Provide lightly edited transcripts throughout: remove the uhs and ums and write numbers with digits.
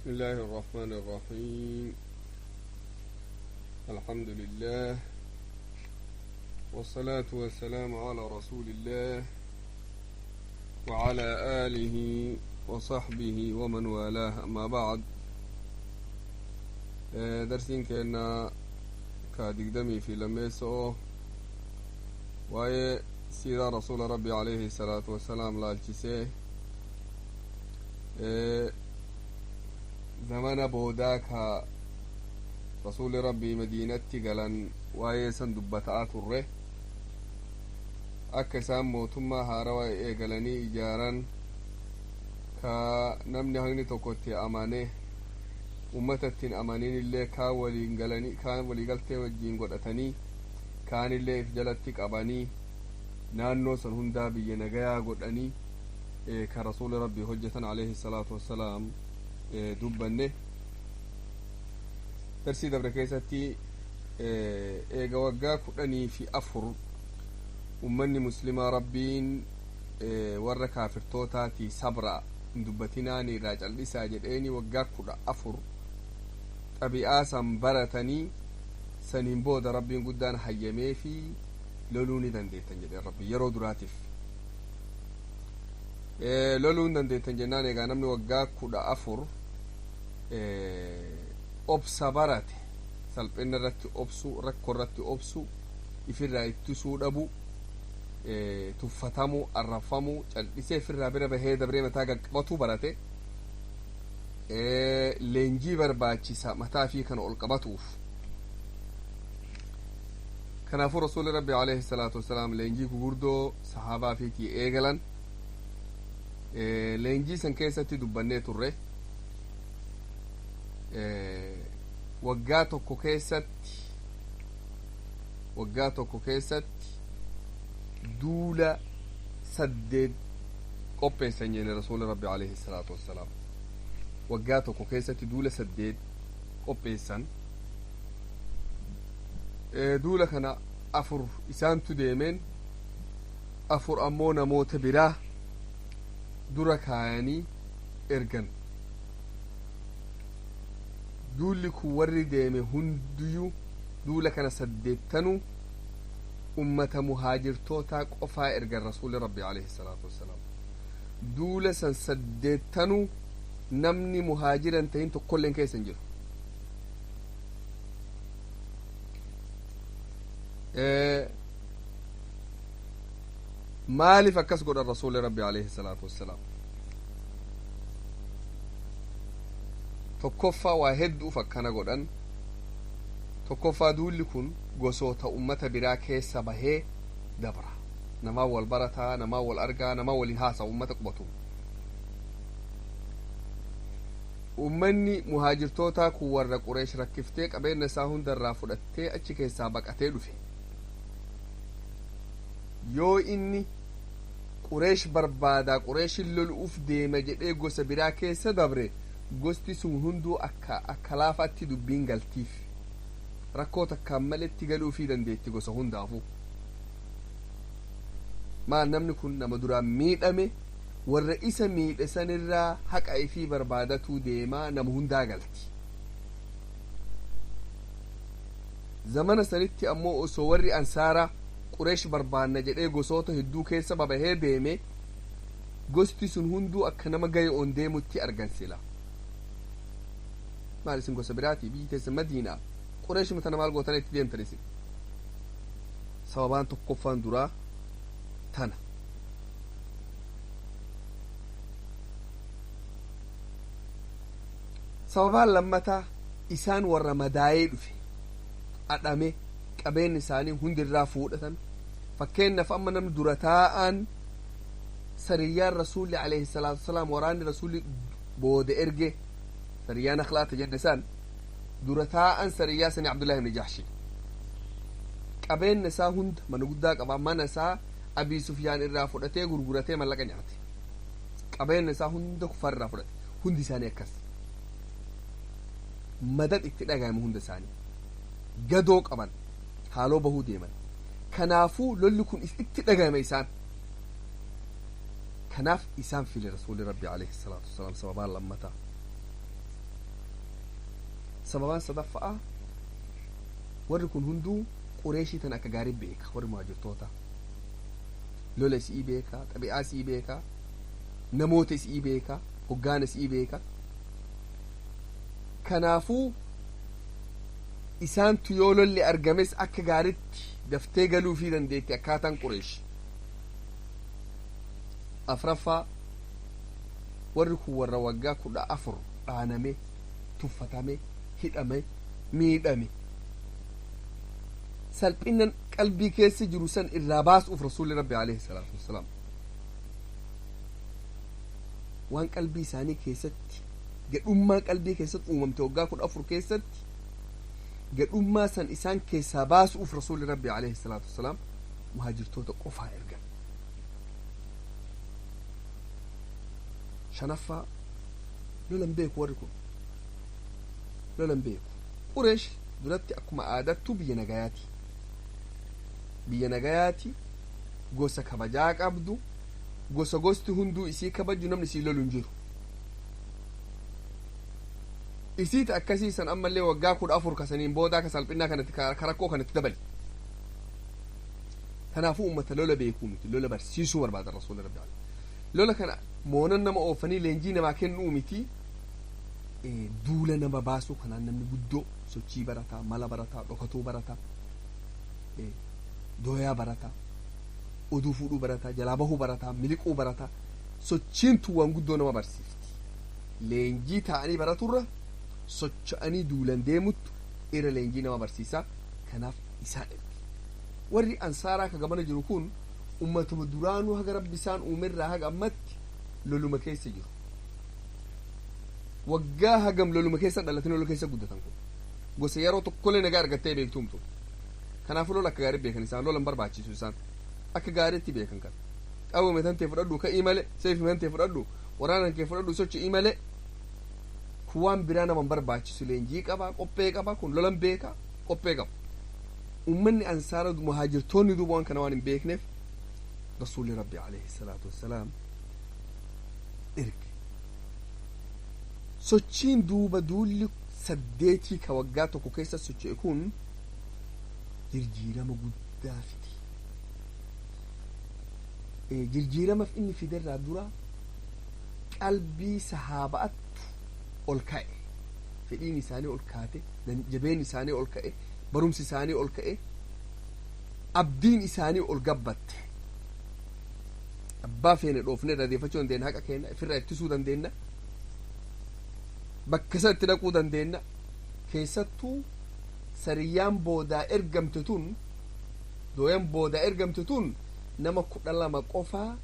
بسم الله الرحمن الرحيم. الحمد لله والصلاة والسلام على رسول الله وعلى آله وصحبه ومن والاه، أما بعد. درسين كأن كادقدمي في لميسو وهي سيدة رسول ربي عليه الصلاة والسلام لالجسيه zamana boodaa ka rasuuli rabbii madiinatti galan waa'ee san dubbata'aa turre, akka isaan mootummaa haarawaa eegalanii ijaaran, ka namni hagni tokko itti amane ummata ittiin amanin illee kaan waliin galanii, kaan waliigaltee wajjiin godhatanii, kaan illee if jalatti qabanii, naannoo san hundaa biyya nagayaa godhanii ka rasuuli rabbii hojjetan alayhi salaatu wassalaam dubbanne. Darsii dabre keessatti eega waggaa 14 ummanni muslimaa rabbiin warra kaafirtootaatii sabra hin dubbatinaani irraa cal'isaa jedheeni, waggaa 14 xabi'aa san baratanii, saniin booda rabbiin guddaan hayyamee fi loluu ni dandeettan jedheen. Rabbi yeroo duraatiif loluu hin dandeettan jennaan, egaa namni waggaa 14 obsa barate, salphina irratti obsu, rakkoo irratti obsu, ifirraa ittisuu dhabu, tuffatamuu, arrafamuu, cal'isee ifirraa bira bahee dabree mataa qaqqabatu barate, leenjii barbaachisa mataa fi kana ol qabatuuf. Kanaafuu rasuuli rabbi alayhi salaatu wasalaam leenjii gugurdoo sahaabaa fiitii eegalan. Leenjii san keessatti dubbannee turre, waggaa tokko keessatti, waggaa tokko keessatti duula 8 qopheessan jenne. Rasuuli rabbi alayhi salaatu wassalaam waggaa tokko keessatti duula 8 qopheessan. Duula kana 4 isaantu deemeen, 4 ammoo namoota biraa dura kaayanii ergan. Duulli kun warri deeme hundiyyuu, duula kana saddeettanuu ummata muhaajirtootaa qofaa ergan rasuuli rabbi alayhi salaatu wassalaam. Duula san saddeettanuu namni muhaajiran tahin tokkolleen keessa hin jiru. Maaliif akkas godhan rasuuli rabbi alayhi salaatu wassalaam? Tokkoffaa, waa hedduuf akkana godhan. Tokkoffaa, duulli kun gosoota ummata biraa keessa bahee dabra, namaa wal barataa, namaa wal argaa, namaa waliin haasa ummata qubatu. Ummanni muhaajirtootaa kun warra Qureesh rakkiftee qabeenya isaa hundarraa fudhattee achi keessaa baqatee dhufe. Yoo inni Qureesh barbaadaa, Qureeshin lolu'uuf deema jedhee gosa biraa keessa dabre, gosti sun hunduu akka laafaatti dubbiin galtiif, rakkoo takkaan maletti galuufii dandeetti gosa hundaafuu. Maal, namni kun nama duraan miidhame, warra isa miidhe sanirraa haqa ifii barbaadatuu deemaa, nama hundaa galti. Zamana sanitti ammoo osoo warri ansaaraa Qureesh barbaanna jedhee gosoota hedduu keessa babahee deeme, gosti sun hunduu akka nama gaye on deemutti argan sila. Maal, isin gosa biraati, biyyi teessa Madiinaa, Qureesh matana maal gootan itti deemtan isin? Sababaan tokkoffaan duraa tana. Sababaan lammataa, isaan warra madaayee dhufe, adhame, qabeenyi isaanii hundirraa fuudhatan. Fakkeenyaaf, amma namni dura taa'an sariyyaan rasuulli alayhi salaatu wasalaam, waraanni rasuulli booda erge, sariyyaa Nakhlaata jenne isaan, dura taa'an sariyyaa sani Abdullahi ibni Jahshi. Qabeenya isaa hunda, mana guddaa qaba, mana isaa Abii Sufyaan irraa fudhatee gurguratee mallaqa nyaate. Qabeenya isaa hunda kufar irraa fudhate. Hundi isaanii akkas madad itti dhagahame, hunda isaanii gadoo qaban, haaloo bahuu deeman. Kanaafuu lolli kun itti dhagahame isaan. Kanaaf isaan file rasuulli rabbi alayhi salaatu wasalaam, sababaan lammataa. Sababaan sadaffa'a, warri kun hunduu Qureeshii tan akka gaarii beeka. Warri muhaajirtoota lola isii beeka, xabi'aa isii beeka, namoota isii beeka, hoggaana isii beeka. Kanaafuu isaantu yoo lolli argames akka gaaritti daftee galuufii dandeetti akkaataan Qureesh. Afraffaa, warri kun warra waggaa 14 dhaaname, tuffatame, hidhame, miidhame. Salphinan qalbii keessa jiru san irraa baasuuf Rasuulli Rabbi alayhi salaatu wassalaam waan qalbii isaanii keessatti gadhummaa qalbii keessatti uumamte waggaa 14 keessatti gadhummaa san isaan keessaa baasuuf Rasuulli Rabbi alayhi salaatu wassalaam muhaajirtoota qofaa ergan. Shanaffaa, lolan beeku. Warri kun lolan beeku. Qureesh duratti akkuma aadattu biyya nagayaati, biyya nagayaati, gosa kabajaa qabdu, gosa gosti hunduu isii kabaju, namni isii lolu hin jiru. Isiita akkasii san ammallee waggaa 14 kasaniin boodaa ka salphinnaa kanatti ka rakkoo kanatti dabali. Kanaafuu ummata lola beekuu miti. Lola barsiisuu barbaada Rasuula Rabbi. Lola kana moonan nama oofanii leenjii namaa kennuu miti. Duula nama baasuu kanaan namni guddoo sochii barataa, mala barataa, dhokatuu barataa, dooyaa barataa, oduu fuudhuu barataa, jalaa bahuu barataa, miliquu barataa. Sochiin tun waan guddoo nama barsiifti. Leenjii ta'anii baraturra socho'anii duulan deemuttu irra leenjii nama barsiisaa. Kanaaf isaan erge. Warri ansaaraa ka gamana jiru kun ummatuma duraanuu haga Rabbi isaan uumerraa haga ammatti loluma keessa jiru. Waggaa hagam loluma keessa dhalatanii lola keessa guddatan. Kun gosa yeroo tokkollee nagaa argattee beektumtu. Kanaafuu lola akka gaarii beekan. Isaan lola hin barbaachisu, isaan akka gaariitti beekan. Kan qawwee tantee fudhadhu ka'ii malee, seefii tantee fudhadhu, waraana kee fudhadhu socho'ii malee, kun waan biraa nama hin barbaachisu. Leenjii qaba, qophee qaba, kun lolan beeka, qophee qaba. Ummanni ansaara muhaajirtoonni duuba waan kana waan hin beekneef Rasuulli Rabbi alayhi salaatu wassalaam erge. Sochiin duuba duulli saddeetii ka waggaa tokko keessa socho'e kun jirjiirama guddaa fide. Jirjiiramaaf inni fiderraa dura qalbii sahaaba'attu ol ka'e, fedhiin isaanii ol kaate, jabeen isaanii ol ka'e, barumsi isaanii ol ka'e, abdiin isaanii ol gabbatte. Abbaa feene dhoofne irra deeffachuu dandeenya, haqa keenya ofirraa ittisuu dandeenya, bakka isa itti dhaquu dandeenya. Keessattuu sariyyaan boodaa ergamte tun, dooyan boodaa ergamte tun, nama 12 qofaa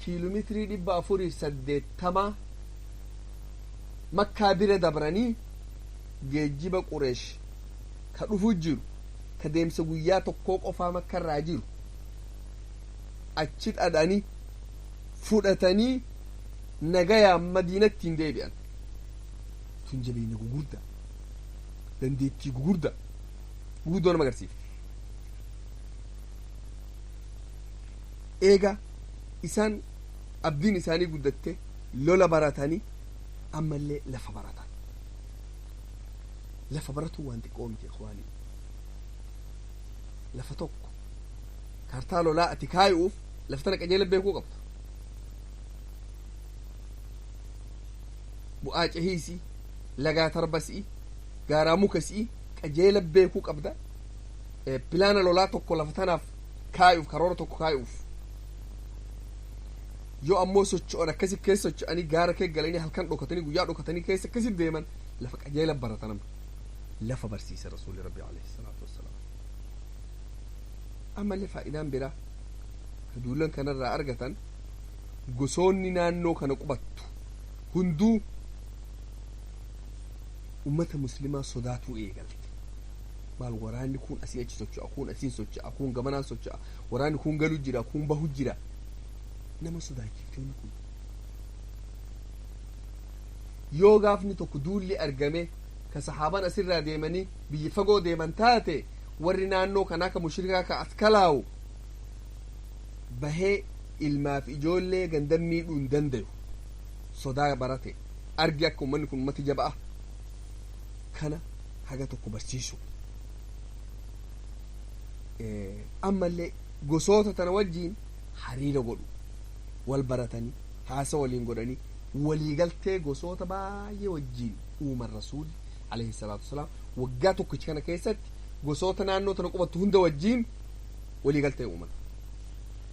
kiiloomeetirii 480 Makkaa bira dabranii geejjiba Qureesh ka dhufu jiru, ka deemsa guyyaa tokkoo qofaa Makkarraa jiru, achi dhadhanii fudhatanii nagayaan Madiinatti hin deebi'an. Tun jabeenya gugurdaa, dandeettii gugurdaa guguddoo nama agarsiifte. Eega isaan abdiin isaanii guddatte, lola baratanii, ammallee lafa baratan. Lafa baratu waan xiqqoo miti, ikhwaanii. Lafa tokko kaartaa lolaa ati kaayuuf lafa tana qajeela beekuu qabda. Bu'aa cehiisii, lagaa tarbasii, gaaraa mukasii qajeela beekuu qabda pilaana lolaa tokko lafa tanaaf kaayuuf, karoora tokko kaayuuf. Yoo ammoo socho'an akkasi keessa socho'anii gaara kee galanii, halkan dhokatanii, guyyaa dhokatanii keessa akkasi deeman, lafa qajeela baratan. Lafa barsiisa Rasuulli Rabbi alayhi salaatu wassalaam. Ammallee faayidaan biraa ka duulan kanarraa argatan, gosoonni naannoo kana qubattu hunduu ummata muslimaa sodaatuu eegalte. Maal, waraanni kun asii achi socho'a, kun asiin socho'a, kun gamanaan socho'a, waraanni kun galu jira, kun bahu jira, nama sodaachiftoonni kun. Yoo gaafni tokko duulli argame ka saxaaban asirraa deemanii biyya fagoo deeman taate, warri naannoo kanaa ka mushrikaa ka as kalaawu bahee ilmaaf ijoollee gandan miidhuu hin dandayu. Sodaa barate argi akka ummanni kun ummata jaba'a. Kana haga tokko barsiisu. Ammallee gosoota tana wajjiin hariira godhu, wal baratanii haasa waliin godhanii waliigaltee gosoota baay'ee wajjiin uuman. Rasuulli alayhi salaatu wasalaam waggaa tokkicha kana keessatti gosoota naannoo tana qubattu hunda wajjiin waliigaltee uuman.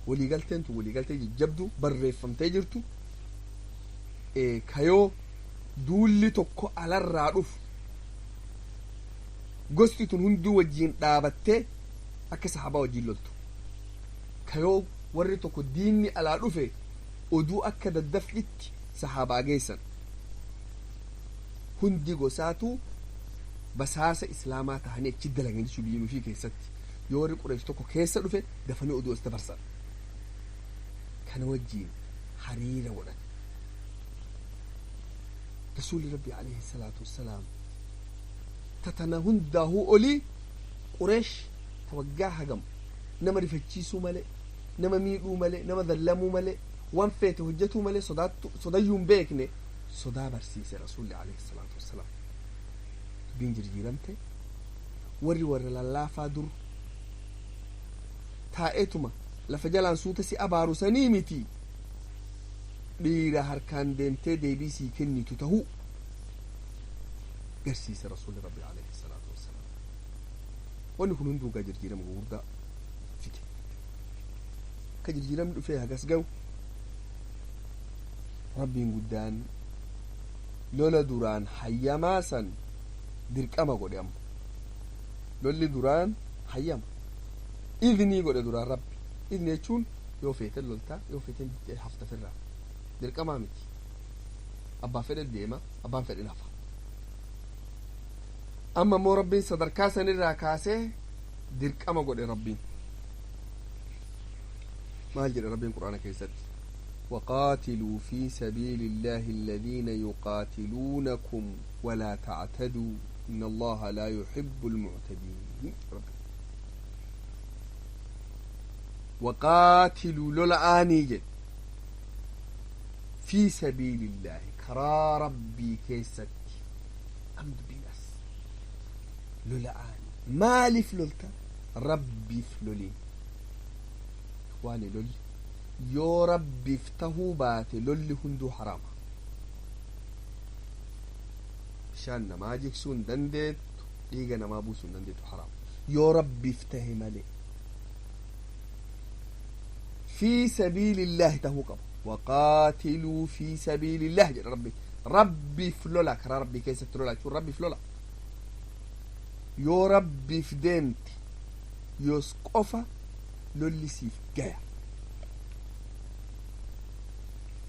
Waliigalteen tun waliigaltee jajjabdu barreeffamtee jirtu, kayoo duulli tokko alarraa dhufu gosti tun hunduu wajjiin dhaabattee akka sahabaa wajjiin loltu, kayoo warri tokko diinni alaa dhufe oduu akka daddaffitti sahabaa geessan. Hundi gosaatu basaasa islaamaa tahanii achi dalagan jechuu. Biyya ofii keessatti yoo warri Qureesh tokko keessa dhufe dafanii oduu as dabarsan. Kana wajjiin hariira godhan Rasuulli Rabbi alayhi salaatu wassalaam. Tatana hundaahuu olii Qureesh ta waggaa hagam nama rifachiisuu malee, nama miidhuu malee, nama dallamuu malee, waan feete hojjetuu malee sodayyuu hin beekne sodaa barsiise Rasuulli alayhi salaatu wassalaam. Dubbiin jirjiiramte. Warri warra lallaafaa dur taa'eetuma lafa jalaan suuta si abaaru sanii miti, dhiira harkaan deemtee deebii sii kennitu tahuu garsiise Rasuulli Rabbi alayhi salaatu wassalaam. Wanni kun hunduu gaa jirjiirama gurguddaa fide. Akka jirjiiramni dhufee hagas ga'u, Rabbiin guddaan lola duraan hayyamaa san dirqama godhe. Amma lolli duraan hayyama idnii godhe duraan Rabbi. Idni jechuun yoo feeten loltaa, yoo feeten haftafirraa, dirqamaa miti. Abbaa fedhe deema, abbaan fedhe hafa. Amma immoo Rabbiin sadarkaa sanirraa kaasee dirqama godhe. Rabbiin maal jedhe? Rabbiin Qur'aana keessatti: وقاتلوا في سبيل الله الذين يقاتلونكم ولا تعتدوا إن الله لا يحب المعتدين. ربي وقاتلوا لولآني في سبيل الله كرا ربي كيست أمد بناس لولآني مالي فلولتا ربي فلولي إخواني. لولي yoo Rabbiif tahuu baate lolli hunduu haraama. Bishaan namaa jigsuu hin dandeettu, dhiiga namaa buusuu hin dandeettu, haraama yoo Rabbiif tahe malee. في سبيل الله tahuu qaba. وقاتلوا في سبيل الله jedha Rabbi. Rabbiif lola, karaa Rabbii keessatti lola jechuun Rabbiif lola. Yoo Rabbiif deemte yoos qofa lolli siif gaya.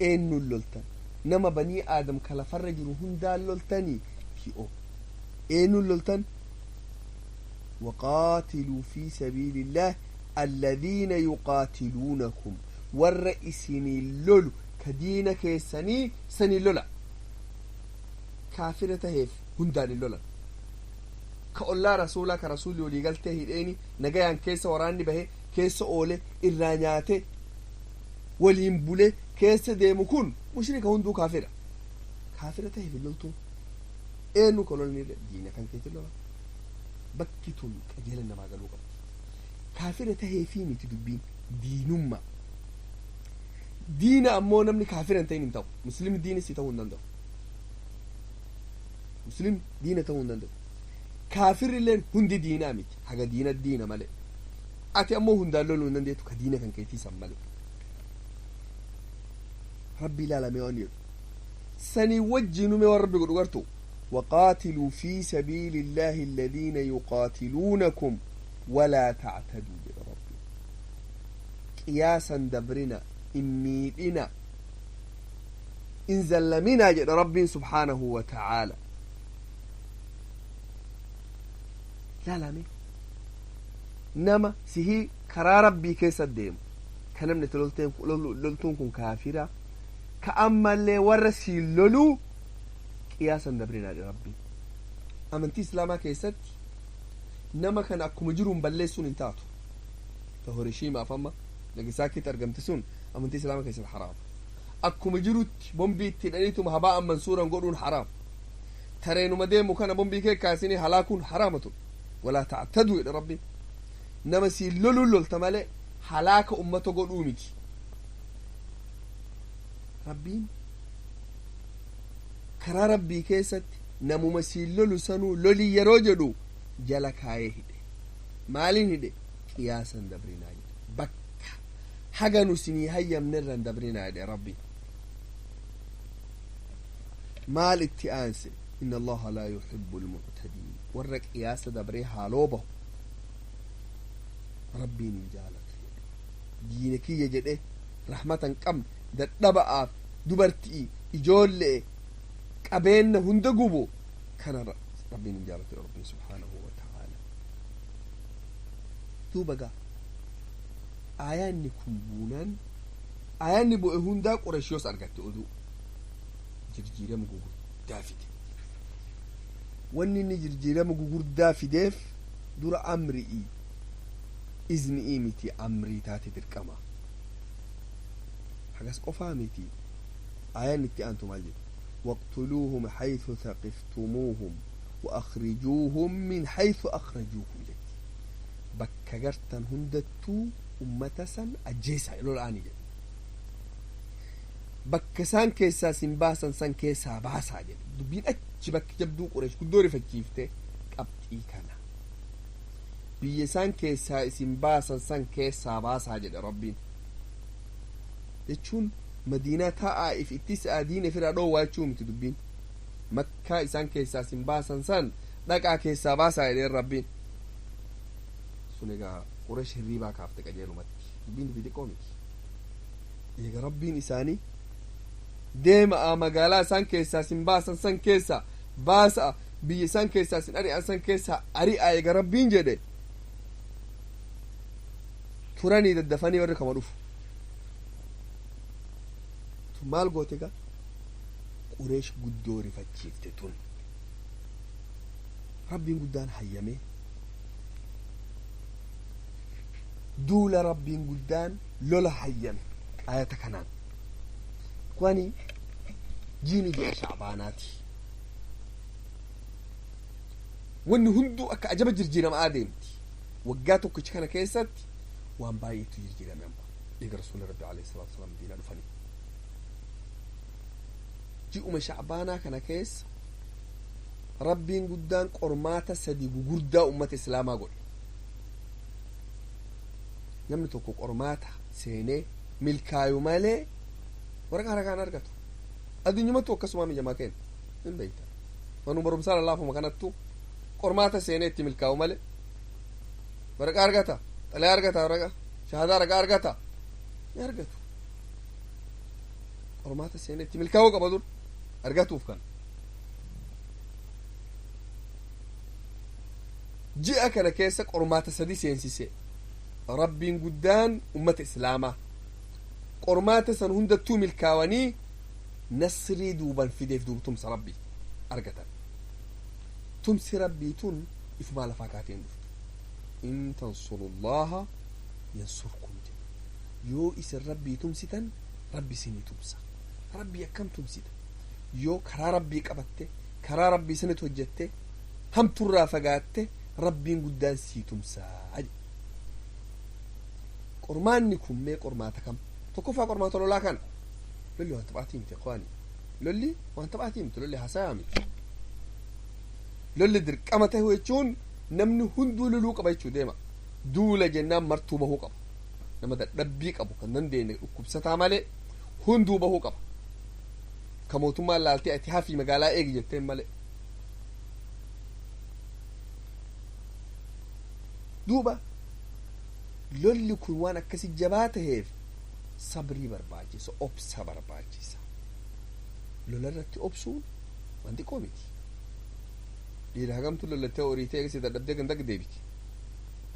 Eenyuun loltan? Nama banii Aadam ka lafarra jiru hundaan loltanii ki'o eenyuun loltan? وقاتلوا في سبيل الله الذين يقاتلونكم, warra isinii lolu ka diina keessanii sanii lola. Kaafira taheef hundaan hin lolan. Ka ollaa Rasuulaa, ka Rasuulli walii galtee hidheeni nagayaan keessa waraanni bahe keessa oole irraa nyaate waliin bule keessa deemu kun mushrika hunduu kaafira. Kaafira taheef hin loltuun. Eenyu ka lolni? Diina kan keetti lola. Bakki tun qajeela namaa galuu qabdi. Kaafira taheefii miti dubbiin, diinummaa. Diina ammoo namni kaafira hin ta'in hin ta'u. Muslimni diina si ta'uu hin danda'u. Muslimni diina ta'uu hin danda'u. Kaafirri illeen hundi diinaa miti, haga diina diina malee. Ati ammoo hundaan loluu hin dandeettu, ka diina kan keetii san malee. Rabbi ilaalamee waan jedhu sanii wajjiinume waan Rabbi godhu gartu: وقاتلوا في سبيل الله الذين يقاتلونكم ولا تعتدوا jedha Rabbi. Qiyaasan dabrina, in miidhina, in zallaminaa jedha Rabbiin subhaanahu wa ta'aala. Laalame, nama sihii karaa Rabbii keessa deemu ka namni itti loltuun kun kaafira, ka ammallee warra siin loluu qiyaasan dabrinaa jedha Rabbiin. Amantii islaamaa keessatti nama kana akkuma jiruun balleessuun hin taatu. Ta Hirooshiimaaf amma Nagasaakitti argamte sun amantii islaamaa keessatti haraama. Akkuma jirutti bombii itti hidhaniituma habaa mansuuran godhuun haraam. Tareenuma deemu kana bombii kee kaasini halaakuun haraama tun. Walaa tactaduu jedhe Rabbiin. Nama siin loluun lolta malee halaaka ummata godhuu miti. Rabbiin karaa Rabbii keessatti namuma siin lolu sanuu lolii yeroo jedhu jala kaayee hidhe. Maaliin hidhe? Qiyaasan dabrinaa jedhe. Bakka haga nu sinii hayyamnerra hin dabrinaa jedhe Rabbiin. Maal itti aanse? Inna Allaha laa yuhibbu almuctadiin. Warra qiyaasa dabree haaloo bahu Rabbiin hin jaalatu jedhe. Diina kiyya jedhe rahmata hin qabne, dadhaba'aaf, dubartii, ijoollee, qabeenna hunda gubu kana Rabbiin hin jaalatu Rabbiin subhaanahu wa ta'aala. Duuba gaa aayaanni kun buunaan, aayaanni bu'e hundaa Qureeshiyoos argatte oduu jirjiirama gugurdaa fide. Wanni inni jirjiirama gugurdaa fideef dura amri'ii izni'ii miti, amrii taate dirqama. Hagas qofaa miti, aayaan itti aantu maal jedhu? Waqtuluuhum haythu thaqiftumuuhum وأخرجوهم من حيث أخرجوكم jetti. Bakka gartan hundattuu ummata san ajjeesaa, lola'anii jedhe. Bakka isaan keessaa sin baasan san keessaa baasaa jedhe. Dubbiin achi bakki jabduu Qureesh guddoo rifachiifte qabxii kana. Biyya isaan keessaa isin baasan san keessaa baasaa jedhe Rabbiin. Jechuun Madiinaa taa'aa if ittisaa diina ofirraa dhoowwaa jechuu miti dubbiin. Makkaa isaan keessaa isin baasan san dhaqaa keessaa baasaa jedheen Rabbiin. Sun egaa Qureesh hirriibaa kaafte qajeelumatti. Dubbiin dubbii xiqqoo miti. Eega Rabbiin isaanii deema'a magaalaa isaan keessaa isin baasan san keessaa baasa'a, biyya isaan keessaa isin ari'an san keessaa ari'a eega Rabbiin jedhe, turanii daddafanii warri kama dhufu. Tun maal goote egaa? Qureesh guddoo rifachiifte tun. Rabbiin guddaan hayyamee duula, Rabbiin guddaan lola hayyame ayata kanaan. Kwani jiini ji'a Shacbaanaati. Wanni hunduu akka ajaba jirjiiramaa deemti. Waggaa tokkicha kana keessatti waan baay'eetu jirjiirame. Amma eega Rasuulli Rabbi alayhi salaatu wasalaam Madiinaa dhufanii ji'uma Shacbaanaa kana keessa Rabbiin guddaan qormaata sadi gugurdaa ummata islaamaa godhe. Namni tokko qormaata seenee milkaayu malee waraqaa ragaan argatu. Addunyumattu akkasumaa mijamaa kenna hin beeyta. Manuu barumsaa lallaafuma kanattu qormaata seenee itti milkaa'u malee waraqaa argata, xalayaa argata, waraqaa shahaadaa ragaa argata ni argatu. Qormaata seenee itti milkaa'uu qaba dur argatuuf. Kana ji'a kana keessa qormaata sadi seensise Rabbiin guddaan ummata islaamaa. Qormaata san hundattuu milkaawanii nasrii duuban fideef. Duuba tumsa Rabbii argatan. Tumsi Rabbii tun ifumaa lafaa kaateen dhuftu. In tansurullaha yansurkum jedhe. Yoo isin Rabbii tumsitan, Rabbi isinii tumsa. Rabbii akkam tumsita? Yoo karaa Rabbii qabatte, karaa Rabbii isinit hojjette, hamturraa fagaatte, Rabbiin guddaan sii tumsaa jedhe. Qormaanni kun mee qormaata kam? Tokkoffaa qormaata lolaa kana. Lolli waan taphaatii miti ikhwaani. Lolli waan taphaatii miti, lolli haasayaa miti. Lolli dirqama ta'e jechuun namni hunduu loluu qaba jechuu deema. Duula jennaan martuu bahuu qaba. Nama dadhabbii qabu kan dandeenye dhukkubsataa malee hunduu bahuu qaba. Ka mootummaan laaltee ati hafii magaalaa eegi jetteen malee. Duuba lolli kun waan akkasi jabaa taheef sabrii barbaachisa, obsa barbaachisa. Lola irratti obsuun waan xiqqoo miti. Dhiira hagamtu lolattee horiitee eegsi dadhabdee ganda deebiti?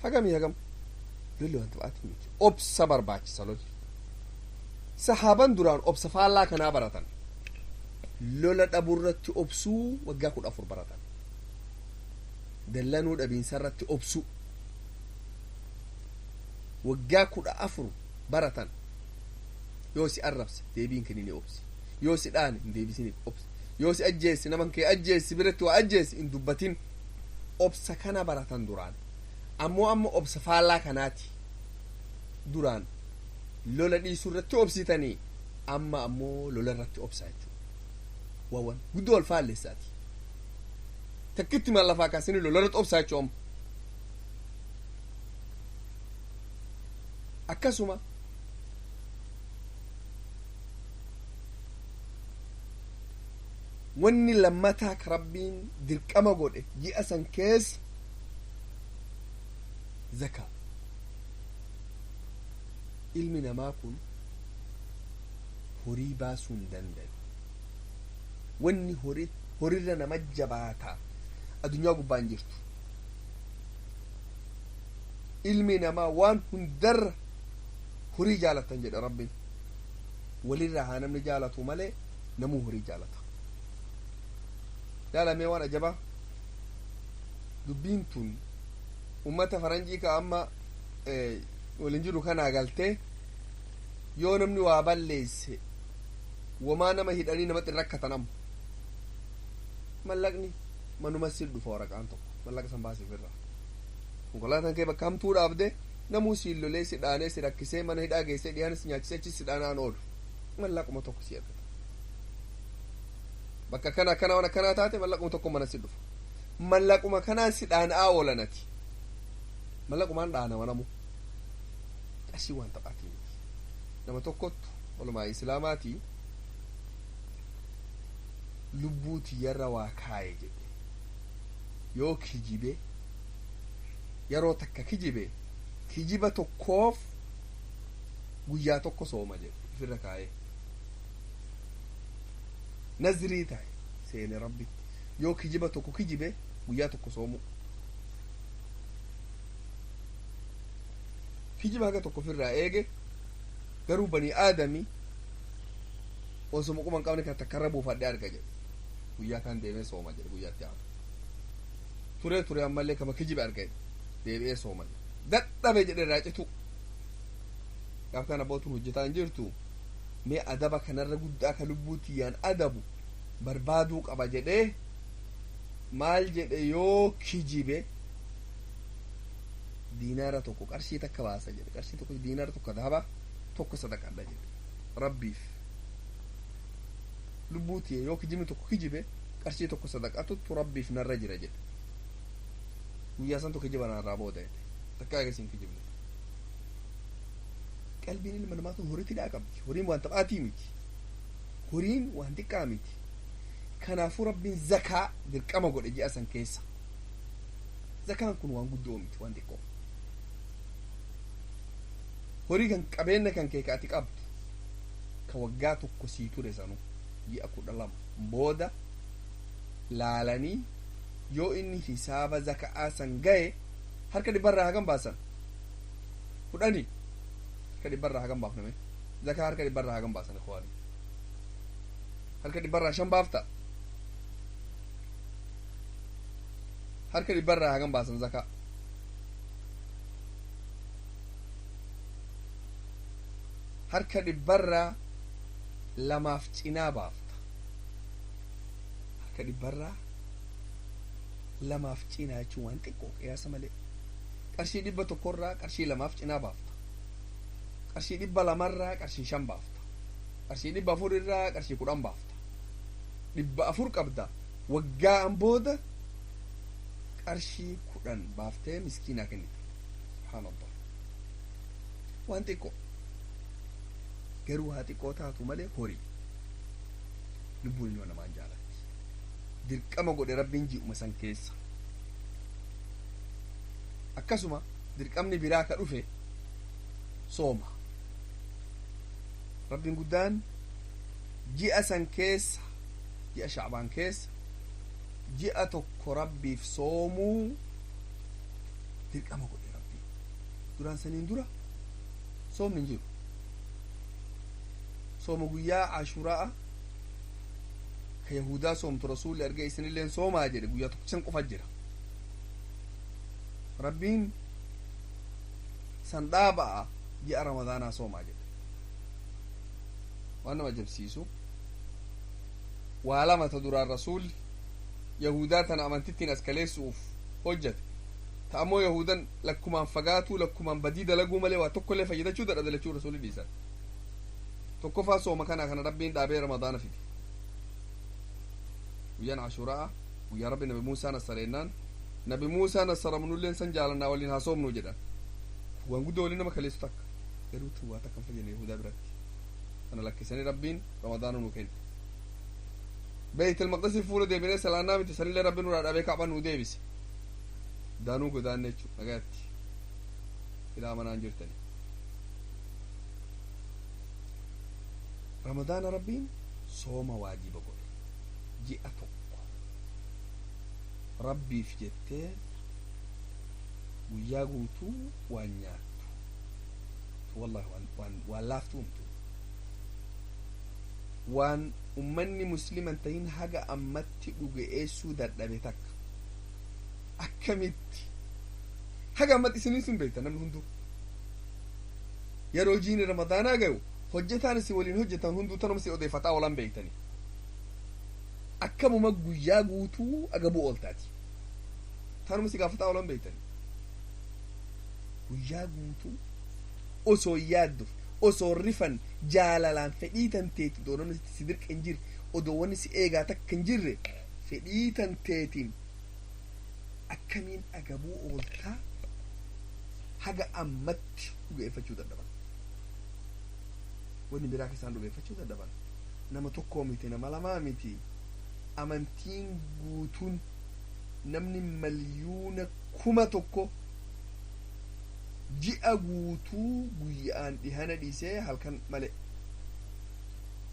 Hagamii hagam? Lolli waan taphaatii miti, obsa barbaachisa lolli. Sahaaban duraan obsa faallaa kanaa baratan. Lola dhabuurratti obsuu waggaa 14 baratan. Dallanuu dhabiinsa irratti obsuu waggaa 14 baratan. Yoo si arrabse deebiin kennini obsi, yoo si dhaane hin deebisiniif obsi. Yoo si ajjeessi naman kee ajjeessi biratti waa ajjeessi hin dubbatin. Obsa kana baratan duraan. Ammoo amma obsa faallaa kanaati. Duraan lola dhiisuu irratti obsitanii, amma ammoo lola irratti obsaa jechuudha. Waawwan guddoo wal faallessaati. Takkitti maal lafaa kaasanii lola irratti obsaa jechuudha amma. Akkasuma wanni lammataa ka Rabbiin dirqama godhe ji'a san keessa zakaa. Ilmi namaa kun horii baasuu hin danda'u. Wanni horirra nama jabaataa addunyaa gubbaa hin jirtu. Ilmi namaa waan hundarra horii jaalatan jedha Rabbiin. Walirraa haa namni jaalatu malee namuu horii jaalata. Laalamee waan ajabaa dubbiin tun ummata faranjii ka amma waliin jiru kanaa galtee, yoo namni waa balleesse wamaa nama hidhanii namatti hin rakkatan. Amma mallaqni manuma si dhufa, waraqaan tokko mallaqa san baasiif irraa konkolaataan kee bakka hamtuu dhaabde, namuu siin lolee si dhaanee si rakkisee mana hidhaa geessee dhiyaana si nyaachisee achi si dhaanaan oolu, mallaquma tokko si argata. Bakka akkana akkana waan akkanaa taate mallaquma tokko mana si dhufa, mallaquma kanaan si dhaana'aa oolanati, mallaqumaan dhaanama. Namu qarshii waan taphaatii miti. Nama tokkottu walumaa islaamaatii lubbuu tiyyarra waa kaaye jedhe, yoo kijibe, yeroo takka kijibe, kijiba tokkoof guyyaa tokko sooma jedhe ifirra kaaye, nazrii tahe seene Rabbitti, yoo kijiba tokko kijibe guyyaa tokko soomu. Kijiba haga tokko ofirraa eege. Garuu bani aadami osuma quba hin qabne kan takkarra buufadhe arga jedhe, guyyaa kan deemee sooma jedhe. Guyyaatti aanu turee ture ammallee kama kijibe arga jedhe, deebi'ee sooma jedhe. Dadhabe jedhe irraa citu. Gaaf kana abbootuun hojjetaa hin jirtu, mee adaba kanarra guddaa ka lubbuu tiyyaan adabu barbaaduu qaba jedhee, maal jedhe? Yoo kijibe diinaara tokko, qarshii takka baasa jedhe, qarshii tokko, diinaara tokko dahaba tokko sadaqadha jedhe Rabbiif. Lubbuu tiyya yoo kijibni tokko kijibe qarshii tokko sadaqatuttu Rabbiif narra jira jedhe. Guyyaa santu kijiba narraa booda jedhe, takka agasiin kijibne. Qalbiin ilma namaa tun horiitti dhaa qabdi. Horiin waan taphaatii miti, horiin waan xiqqaa miti. Kanaafuu Rabbiin zakaa dirqama godhe ji'a san keessa. Zakaan kun waan guddoo miti, waan xiqqoo. Horii kan qabeenya kan kee ka ati qabdu ka waggaa tokko sii ture sanu ji'a 12 booda laalanii, yoo inni hisaaba zaka'aa san gaye harka dhibbarraa hagam baasan? 10. Harka dhibbarraa hagam baafname zakaa? Harka dhibbarraa hagam baasan, ikhwaani? Harka dhibbarraa 5 baafta? Harka dhibbarraa hagam baasan zakaa? Harka dhibbarraa lamaaf cinaa baafta. Harka dhibbarraa lamaaf cinaa jechuun waan xiqqoo qiyaasa malee. Qarshii 100rraa qarshii lamaaf cinaa baafta. Qarshii 200rraa qarshii 5 baafta. Qarshii 400rraa qarshii 10 baafta. 400 qabda, waggaan booda qarshii 10 baaftee miskiinaa kennita. Subhaanallah, waan xiqqoo. Garuu haa xiqqoo taatu malee horii lubbuun ilma namaan jaalatti. Dirqama godhe Rabbiin ji'uma san keessa. Akkasuma dirqamni biraa ka dhufe sooma. Rabbiin guddaan ji'a san keessa, ji'a shacbaan keessa, ji'a tokko Rabbiif soomuu dirqama godhe Rabbiin. Duraan saniin dura soomni hin jiru. Sooma guyyaa Ashuraa ka Yahudaa soomtu Rasuulli argee isinilleen soomaa jedhe. Guyyaa tokko san qofa jira. Rabbiin san dhaaba'a, ji'a Ramadaanaa soomaa jedhe. Waan nama ajabsiisu, Waa lama ta duraan rasuulli yahudaa tana amantittiin as kaleessuuf hojjate. Ta ammoo yahudan lakkumaan fagaatuu, lakkumaan badii dalaguu malee waa tokkollee fayyadachuu dadhabde lachuu rasuulli dhiisan. Tokkoffaa sooma kana rabbiin dhaabee ramadaana fide. Guyyaan ashuuraa guyyaa rabbi nabi Muusaa nassareennaan, nabi Muusaa nassaramnulleen san jaalannaa waliin haa soomnu jedhan. Waan guddoo waliin nama kaleessu takka garuu tun waa takka hin fayyadne yahudaa biratti. Kana lakkisanii rabbiin ramadaana nu kenne. Beeyt almaqdisii fuula deebinee salaannaa miti, sanillee rabbi nurraa dhabee kaaba nuu deebise. Daanuu godaanne jechuu nagaatti ilaa manaan jirtani. Ramadaana rabbiin sooma waajiba godhe. Ji'a tokko rabbiif jettee guyyaa guutuu waan nyaattu, wallahi waan laaftuu mtu, waan ummanni musliman tahin haga ammatti dhuge'eessuu dadhabe takka. Akkamitti haga ammatti isinin sun beekta? Namni hunduu yeroo jiini ramadaanaa gayu hojjetaan isin waliin hojjetan hunduu tanuma si odeeffataa oolan beektani. Akkamuma guyyaa guutuu agabuu ooltaati tanuma si gaafataa oolan beektani. Guyyaa guutuu osoo yaaddu, osoo rifan, jaalalaan fedhii tanteeti, odoo namni si dirqa hin jirre, odoo wanni si eegaa takka hin jirre, fedhii tanteetiin akkamiin agabuu ooltaa? Haga ammatti dhugeeffachuu dadhaban. Wanni biraa keessaan dhugeeffachuu dadhaban nama tokkoo miti, nama lamaa miti, amantiin guutuun namni 1,000,000 ji'a guutuu guyyaan dhihana dhiisee halkan malee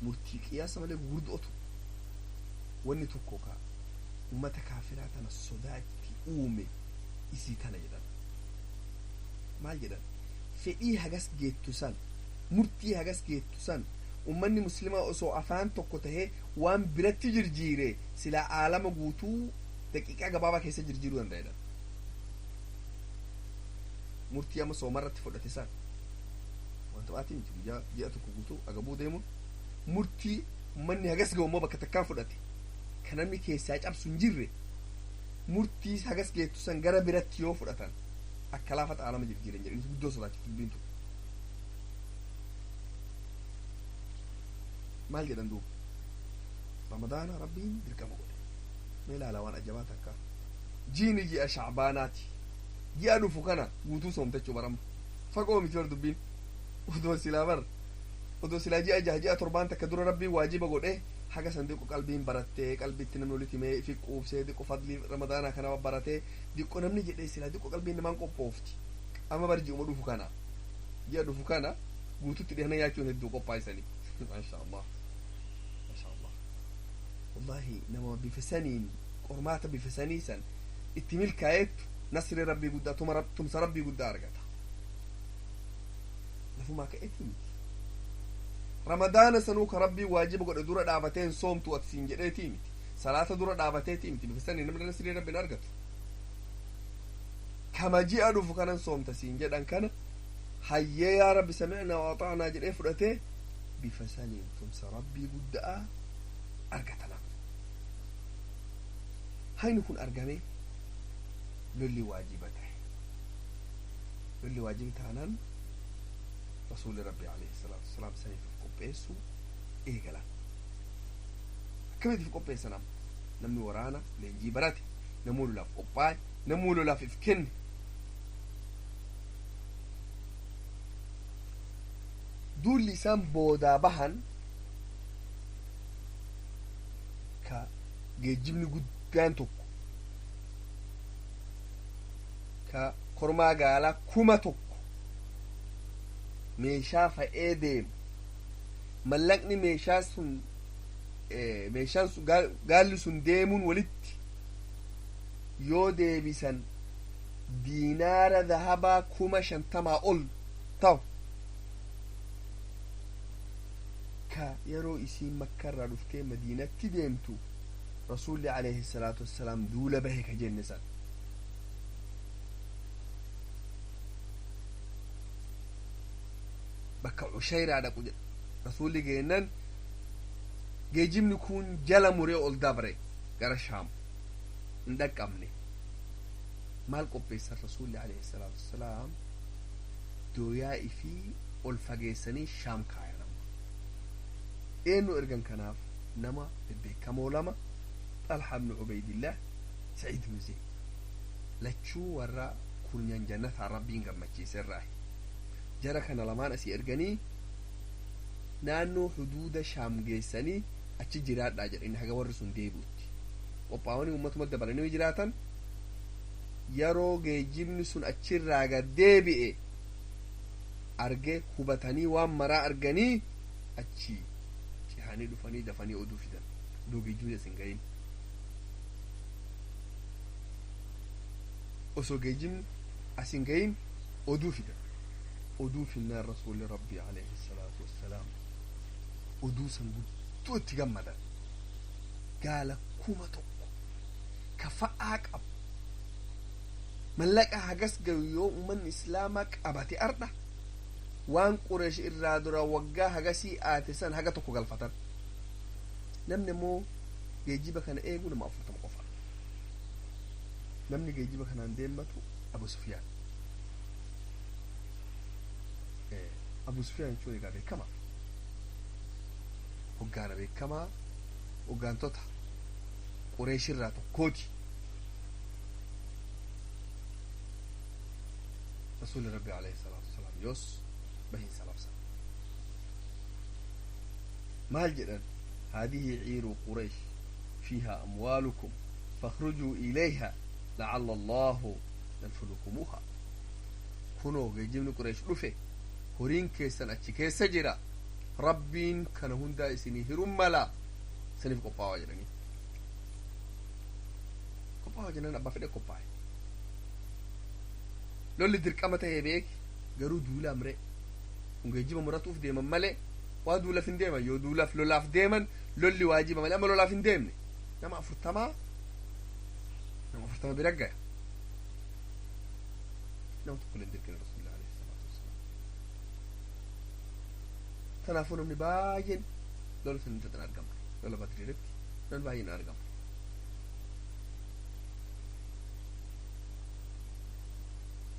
murtii qiyaasa malee gurguddotu. Wanni tokko ka ummata kaafiraa tana sodaa itti uume isii tana jedhan. Maal jedhan? Fedhii hagas geettu san, murtii hagas geettu san, ummanni muslimaa osoo afaan tokko tahee waan biratti jirjiire silaa aalama guutuu daqiiqaa gabaabaa keessa jirjiiruu danda'edha. Murtii amma soomarratti fudhate san wanta baatii miti. Guyyaa ji'a tokko guutuu agabuu deemuun murtii ummanni hagas ga'u immoo bakka takkaan fudhate kan namni keessaa cabsu hin jirre, murtii hagas geettu san gara biratti yoo fudhatan akka laafata aalama jirjiiran jedhanii guddoo sodaachiftu dubbiin tun. Maal jedhan duuba? Ramadaana rabbiin dirqama godhe. Mee ilaalaa waan ajabaa takka. Jiini ji'a shacbaanaati, ji'a dhufu kana guutuu soomtachuu barama fagoo miti bar dubbiin. Odoo silaa bar, odoo silaa ji'a 6, ji'a 7n takka dura rabbiin waajiba godhe, haga san diqqo qalbiin barattee, qalbitti namni walitti himee ifi quubsee, diqqo fadlii ramadaanaa kana baratee, diqqo namni jedhee silaa diqqo qalbiin namaan qophoofti. Amma bar ji'uma dhufu kana, ji'a dhufu kana guututti dhihana nyaachuun hedduu qophaa'isanii. Maasha Allah, maasha Allah, wallahi nama bifa saniin qormaata bifa sanii san itti milkaa'eettu nasri rabbii guddaa, tuma tumsa rabbii guddaa argata. Lafumaa ka'eeti miti. Ramadaana sanuu ka rabbii waajiba godhe dura dhaabatee hin soomtu ati siin jedheetii miti, salaata dura dhaabateetii miti. Bifa sanii namni nasrii rabbiin argatu kama ji'a dhufu kanan soomta siin jedhan kana, hayyee yaa rabbi, samicnaa wa axa'naa jedhee fudhatee, bifa saniin tumsa rabbii guddaa argatana. Hayni kun argame, lolli waajiba ta'e. Lolli waajiba taanaan rasuulli rabbi alayhi salaatu wasalaam saniif of qopheessuu eegalan. Akkamitti of qopheessan? Amma namni waraana leenjii barate, namuu lolaaf qophaa'e, namuu lolaaf if kenne. Duulli isaan boodaa bahan ka geejjibni guddaan tokko ka kormaa gaalaa 1000 meeshaa fa'ee deemu, mallaqni meeshaa sun, meeshaan sun, gaalli sun deemuun walitti yoo deebisan diinaara dahabaa 50,000 ol ta'u, ka yeroo isiin makkarraa dhuftee madiinatti deemtu rasuulli alayhi salaatu wassalaam duula bahe ka jenne san. Bakka cushayraa dhaqu jedha rasuulli geennan. Geejibni kun jala muree ol dabre gara Shaam hin dhaqqabne. Maal qopheessan Rasuulli alayhi salaatu wassalaam? Dooyaa ifii ol fageessanii Shaam kaayan. Amma eenyu ergan? Kanaaf nama bebbeekamoo lama, Xalha ibnu Ubaydillah, Saciid ibnu Zayd, lachuu warra kurnyan jannataa Rabbiin gammachiise irraa. Jara kana lamaan asii erganii naannoo huduuda Shaam geessanii achi jiraadhaa jedhanii haga warri sun deebi'utti qophaa'anii ummatuma dabalanii jiraatan. Yeroo geejjibni sun achirraa gad deebi'e arge hubatanii waan maraa arganii achi cihanii dhufanii dafanii oduu fidan, oduu geejjibni as hin gahin. Osoo geejjibni as hin gahin oduu fidan. Oduu finnaan Rasuulli Rabbii alayhi salaatu wassalaam oduu san guddoo itti gammadan. Gaala 1000 ka fa'aa qabu, mallaqa hagas gayu yoo ummanni islaamaa qabate, ardha waan Qureesh irraa dura waggaa hagasii aate san haga tokko galfatan. Namni immoo geejjiba kana eegu nama 40 qofa. Namni geejjiba kanaan deemmatu Abu Sufyaan. Abu Sufyaan jechuun egaa beekamaa, hoggaana beekamaa hoggaantota Qureeshirraa tokkooti. Rasuulli Rabbi alayhi salaatu wasalaam yoos bahiinsa labsan. Maal jedhan? هذه عير قريش فيها أموالكم فاخرجوا إليها لعل الله ينفلكموها. Kunoo geejjibni Qureesh dhufe, horiin keessan achi keessa jira, Rabbiin kana hundaa isinii hirun mala, isiniif qophaawaa jedhanii. Qophaawaa jennaan abbaa fedhe qophaa'e. Lolli dirqama ta'ee beeki, garuu duula amree kun geejjiba muratuuf deeman malee waa duulaaf hin deeman. Yoo duulaaf lolaaf deeman lolli waajiba malee amma lolaaf hin deemne. Nama 40, nama 40 bira gaya. Nama tokko illee hin dirqine Rasuulillah alayhi salaatu wassalaam. Kanaafuu namni baay'een lola san irratti hin argamne. Lola Badrii irratti namni baay'een hin argamne.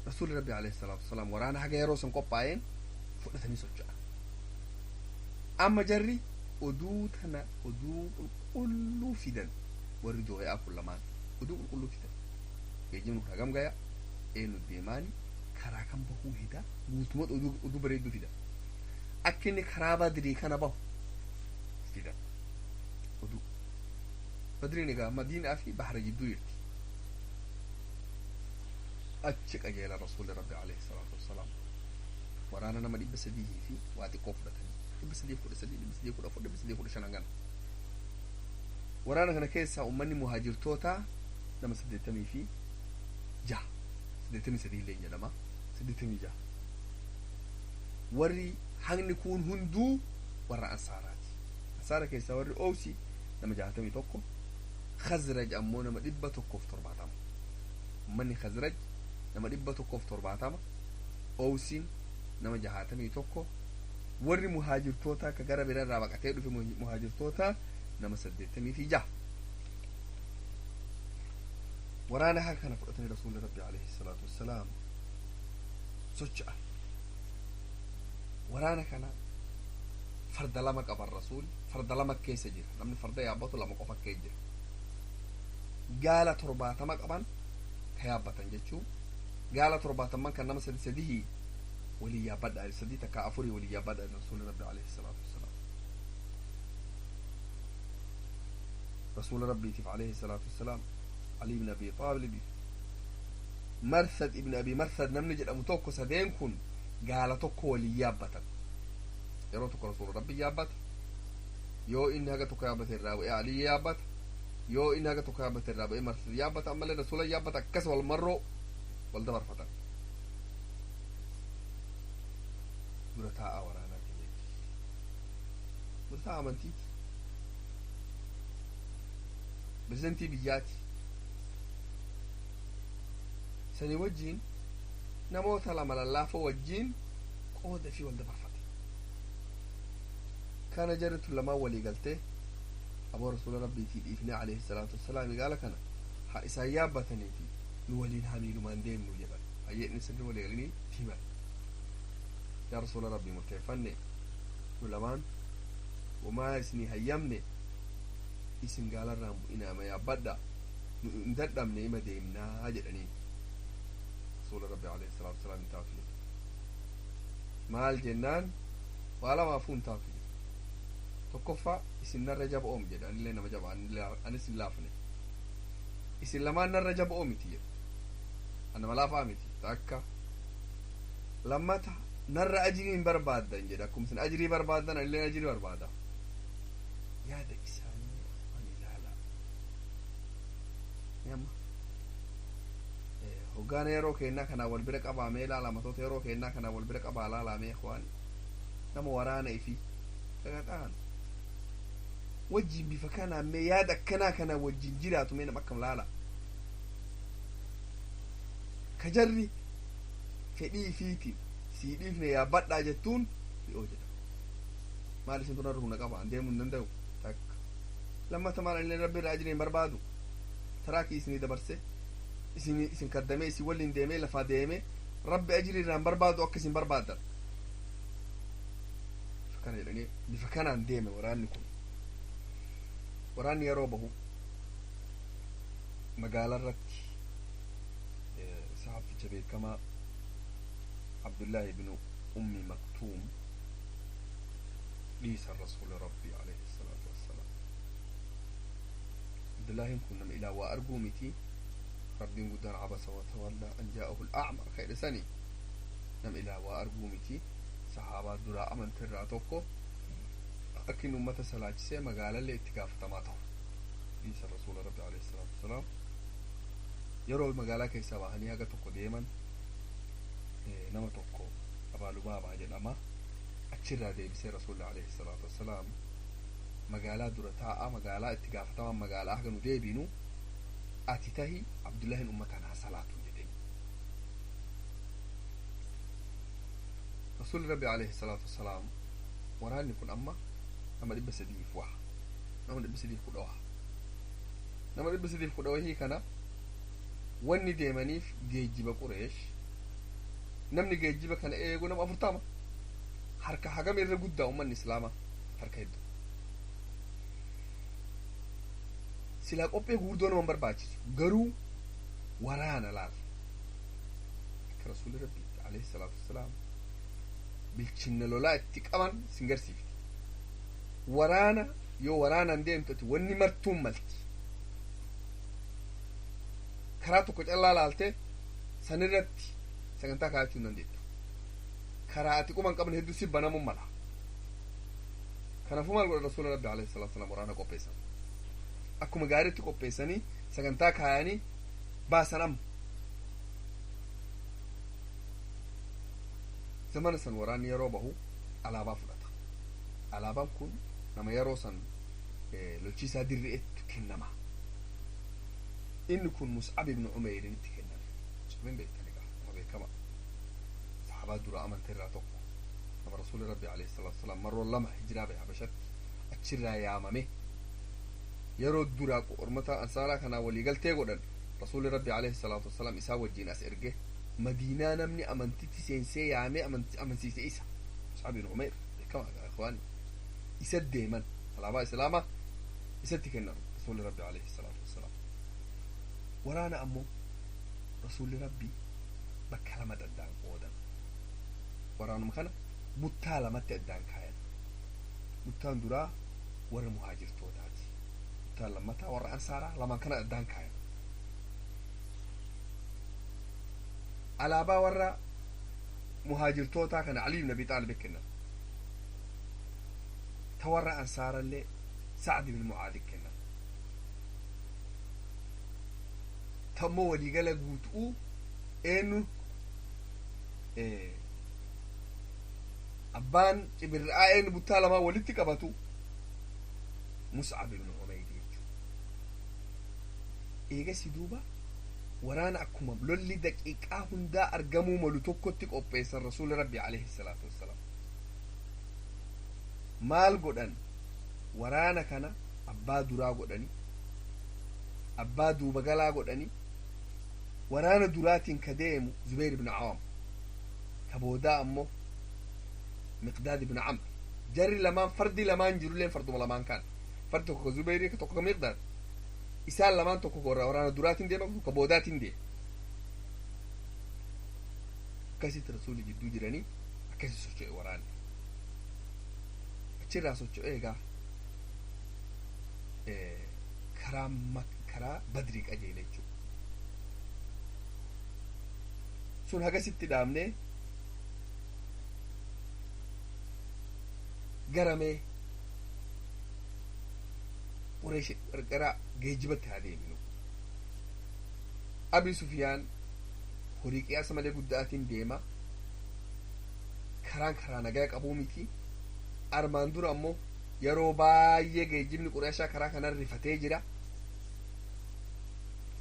Rasuulli Rabbi alayhi salaatu wassalaam waraana haga yeroo san qophaa'een fudhatanii socho'an. Amma jarri oduu tana oduu qulqulluu fidan. Warri dooyaa kun lamaan oduu qulqulluu fidan. Geejjibni kun hagam gaya, eenyu deemaani, karaa kan bahuu hida, guutumatti oduu bareedduu fidan. Akka inni karaa Badrii kana bahu fidan oduu. Badriin egaa Madiinaa fi bahara jidduu jirti. Achi qajeela Rasuulli Rabbi alayhi salaatu wassalaam waraana nama 300 fi waa xiqqoo fudhatanii, 313, 314, 315 hangana. Waraana kana keessaa ummanni muhaajirtoota nama 86, 83 illee jedhama, 86. Warri hangni kun hunduu warra Ansaaraati. Ansaara keessaa warri Oowsi nama 61, Khazraj ammoo nama 170. Ummanni Khazraj nama 170, Oowsiin nama 61, warri muhaajirtoota akka gara biraarraa baqatee dhufe muhaajirtoota nama 86. Waraana haka kana fudhatanii Rasuulli Rabbi alayhi salaatu wassalaam socho'an. Waraana kana farda lama qaban. Rasuul farda lama keessa jira, namni farda yaabbatu lama qofa keessa jira. Gaala 70 qaban ka yaabbatan jechuu. Gaala 70n kan nama sadi sadihii walii yaabbadha, sadii takka afurii walii yaabbadha. Rasuulli Rabbi alayhi salaatu wassalaam Rasuula Rabbiitiif alayhi salaatu wassalaam Ali ibn Abi Xaalib, Marsad ibn Abi Marsad namni jedhamu tokko, sadeen kun gaala tokko walii yaabbatan. Yeroo tokko Rasuula Rabbi yaabbata, yoo inni haga tokko yaabbate irraa bu'ee Alii yaabbata, yoo inni haga tokko yaabbate irraa bu'ee Marsad yaabbata, ammallee Rasuula yaabbata. Akkas wal marroo wal dabarfatan. Dura taa'aa waraanaa keenyatti, dura taa'aa amantiiti, pirezidantii biyyaati. Sanii wajjiin namoota lama lallaafoo wajjiin qooda fi wal dabarfate. Kana jarri tun lamaan walii galtee Aboo rasuula rabbiitii dhiifnee alayhi salaatu wassalaam gaala kana haa isaan yaabbataniiti nu waliin hamiilumaan deemnu jedhan. Hayyee sirri walii galanii himan. Yaa rasuula rabbii, murteeffanne nu lamaan wamaa isinii hayyamne, isin gaalarraan bu'inaama, yaabbadha, nu hin dadhabne, ima deemnaa jedhaniin. Rasuula rabbi alayhi salaatu wasalaam hin taatu jedhe. Maal jennaan, waa lamaafuu hin taatu jedhe. Tokkoffaa, isin narra jaba'oom jedhe, anillee nama jaba, anis hin laafne, isin lamaan narra jaba'oo miti jedhe, anama laafaa miti takka. Lammata, narra ajirii hin barbaaddan jedhe, akkuma isin ajirii barbaaddan anillee ajirii barbaada. Yaada isaanii an ilaala. Amma hoggaana yeroo kennaa kanaa wal bira qabaamee ilaala, matoota yeroo kennaa kanaa wal bira qabaa ilaalamee, ikhwaan, nama waraana ifi dhaqaxaan wajjin bifa kanaan mee yaada akkanaa kana wajjin jiraatu mee nama akkam laala. Ka jarri fedhii ifiitiin sii dhiifne yaabbadhaa jettuun dhi'oo jedhama. Maal isin tunarra humna qaba, an deemuu hin danda'u takka. Lammata, maal illee rabbi irraa ajiriin barbaadu, taraakii isinii dabarse, isin kaddamee isin waliin deemee lafaa deemee rabbi ajirii irraan barbaadu akka isin barbaaddan. Bifa kana jedhanii bifa kanaan deeme waraanni kun. Waraanni yeroo bahu magaalaa irratti saxaaficha beekamaa Abdullaahi ibnu Ummi Maktuum dhiisan rasuula rabbii alayhi salaatu wassalaam. Abdullaahin kun nama ilaa waa arguu miti. Rabbiin guddaan cabasa watawallaa an jaa'ahu al'acma ka jedhe sani, nama ilaa waa arguu miti, sahaabaa duraa amantirraa tokko. Akka inni ummata salaachisee magaalallee itti gaafatamaa ta'u dhiisan rasuula rabbi alayhi salaatu wassalaam. Yeroo magaalaa keessaa bahanii haga tokko deeman, nama tokko Abaa Lubaabaa jedhama achirraa deebisee rasuulli alayhi salaatu wassalaam magaalaa dura taa'a, magaalaa itti gaafatamaan magaalaa haga nu deebinu ati tahi, Abdullaahin ummataan haa salaatu jedheen. Rasuulli rabbi alayhi salaatu wassalaam waraanni kun amma nama 300f waha, nama 310 waha, nama 310 wahii kana. Wanni deemaniif geejjiba Qureesh, namni geejjiba kana eegu nama 40. Harka hagam irra guddaa ummanni islaamaa, harka hedduu. Silaa qophee guurdoo nama barbaachisu, garuu waraana laal akka rasuulli rabbi alayhi salaatu wassalaam bilchinna lolaa itti qaban sin garsiifti. Waraana yoo waraanaan deemtati wanni martuun malti. Karaa tokko callaa laalte sanirratti sagantaa kaa'achuu hin dandeettu. Karaa ati quban qabne hedduu si banamuun mala. Kanaafuu maal godha rasuula rabbi alayhi salaatu wassalaam? Waraana qopheessan akkuma gaariitti qopheessanii sagantaa kaayanii baasan. Amma zamana san waraanni yeroo bahu alaabaa fudhata. Alaabaan kun nama yeroo san lolchiisaa dirri'etti kennama. Inni kun Mus'ab ibnu Umeyrin itti kenname. Mus'abin beektani gaa, nama beekama, saxaabaa dura amante irraa tokko, nama rasuuli rabbi alayhi salaatu wasalaam marroo lama hijiraa bahe Habashatti achirraa yaamame. Yeroo duraa ormata ansaaraa kanaa waliigaltee godhan rasuuli rabbi alayhi salaatu wasalaam isaa wajjiin as erge Madiinaa. Namni amantitti seensee yaamee amansiise isa, Mus'ab ibn Umeyr beekama ikhwaani. Isa deeman, alaabaa islaamaa isatti kennan rasuuli rabbi alayhi salaatu wasalaam. Waraana ammoo rasuulli rabbii bakka lama addaan qoodan. Waraanuma kana buttaa lamatti addaan kaayan. Buttaan duraa warra muhaajirtootaati, buttaan lammataa warra ansaaraa. Lamaan kana addaan kaayan. Alaabaa warra muhaajirtootaa kana Ali ibn Abi Xaalib kennan, ta warra ansaarallee Sacd ibn Mucaadi kennan. Tammoo waliigala guutuu eenyu abbaan cibirra'aa, eenyu buttaa lamaa walitti qabatu? Mus'ab ibn Umayr jechuudha. Eegasi duuba waraana akkuma lolli daqiiqaa hundaa argamuu malu tokkotti qopheessan rasuulli rabbi alayhi salaatu wassalaam. Maal godhan waraana kana? Abbaa duraa godhanii, abbaa duuba galaa godhanii. Waraana duraatiin ka deemu Zubayr ibn Awaam, ka boodaa ammoo Miqdaad ibn Amr. Jarri lamaan fardi lamaan jirulleen farduma lamaan kaan, fardi tokko ka Zubayrii, ka tokko ka Miqdaad. Isaan lamaan tokko waraana duraatiin deema, tokko ka boodaatiin deema. Akkasitti Rasuulli jidduu jiranii, akkasi socho'e waraanni. Achirraa socho'ee egaa karaa karaa Badrii qajeele jechuudha. Sun hagasitti dhaabnee garamee Qureesh gara geejjibatti haa deemnu. Abi Sufiyaan horii qiyaasa malee guddaatiin deema. Karaan karaa nagaa qabuu miti. Armaan dura ammoo yeroo baay'ee geejjibni Qureeshaa karaa kanan rifatee jira.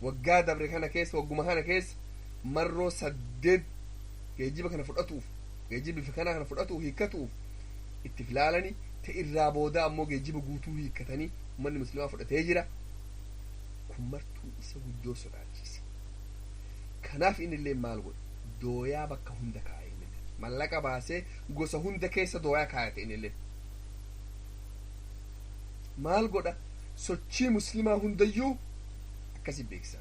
Waggaa dabre kana keessa, wagguma kana keessa, marroo 8 geejjiba kana fudhatuuf, geejjiba bifa kanaa kana fudhatuuf hiikkatuuf itti filaalanii ta irraa booda ammoo geejjiba guutuu hiikkatanii uummanni musliimaa fudhatee jira. Kun martuu isa guddoo sodaachise. Kanaaf inni illee maal godhe? Dooyaa bakka hunda kaa'e. Inni mallaqa baasee gosa hunda keessa dooyaa kaayate. Inni illee maal godha? Sochii musliimaa hundayyuu akkasi beeksisa.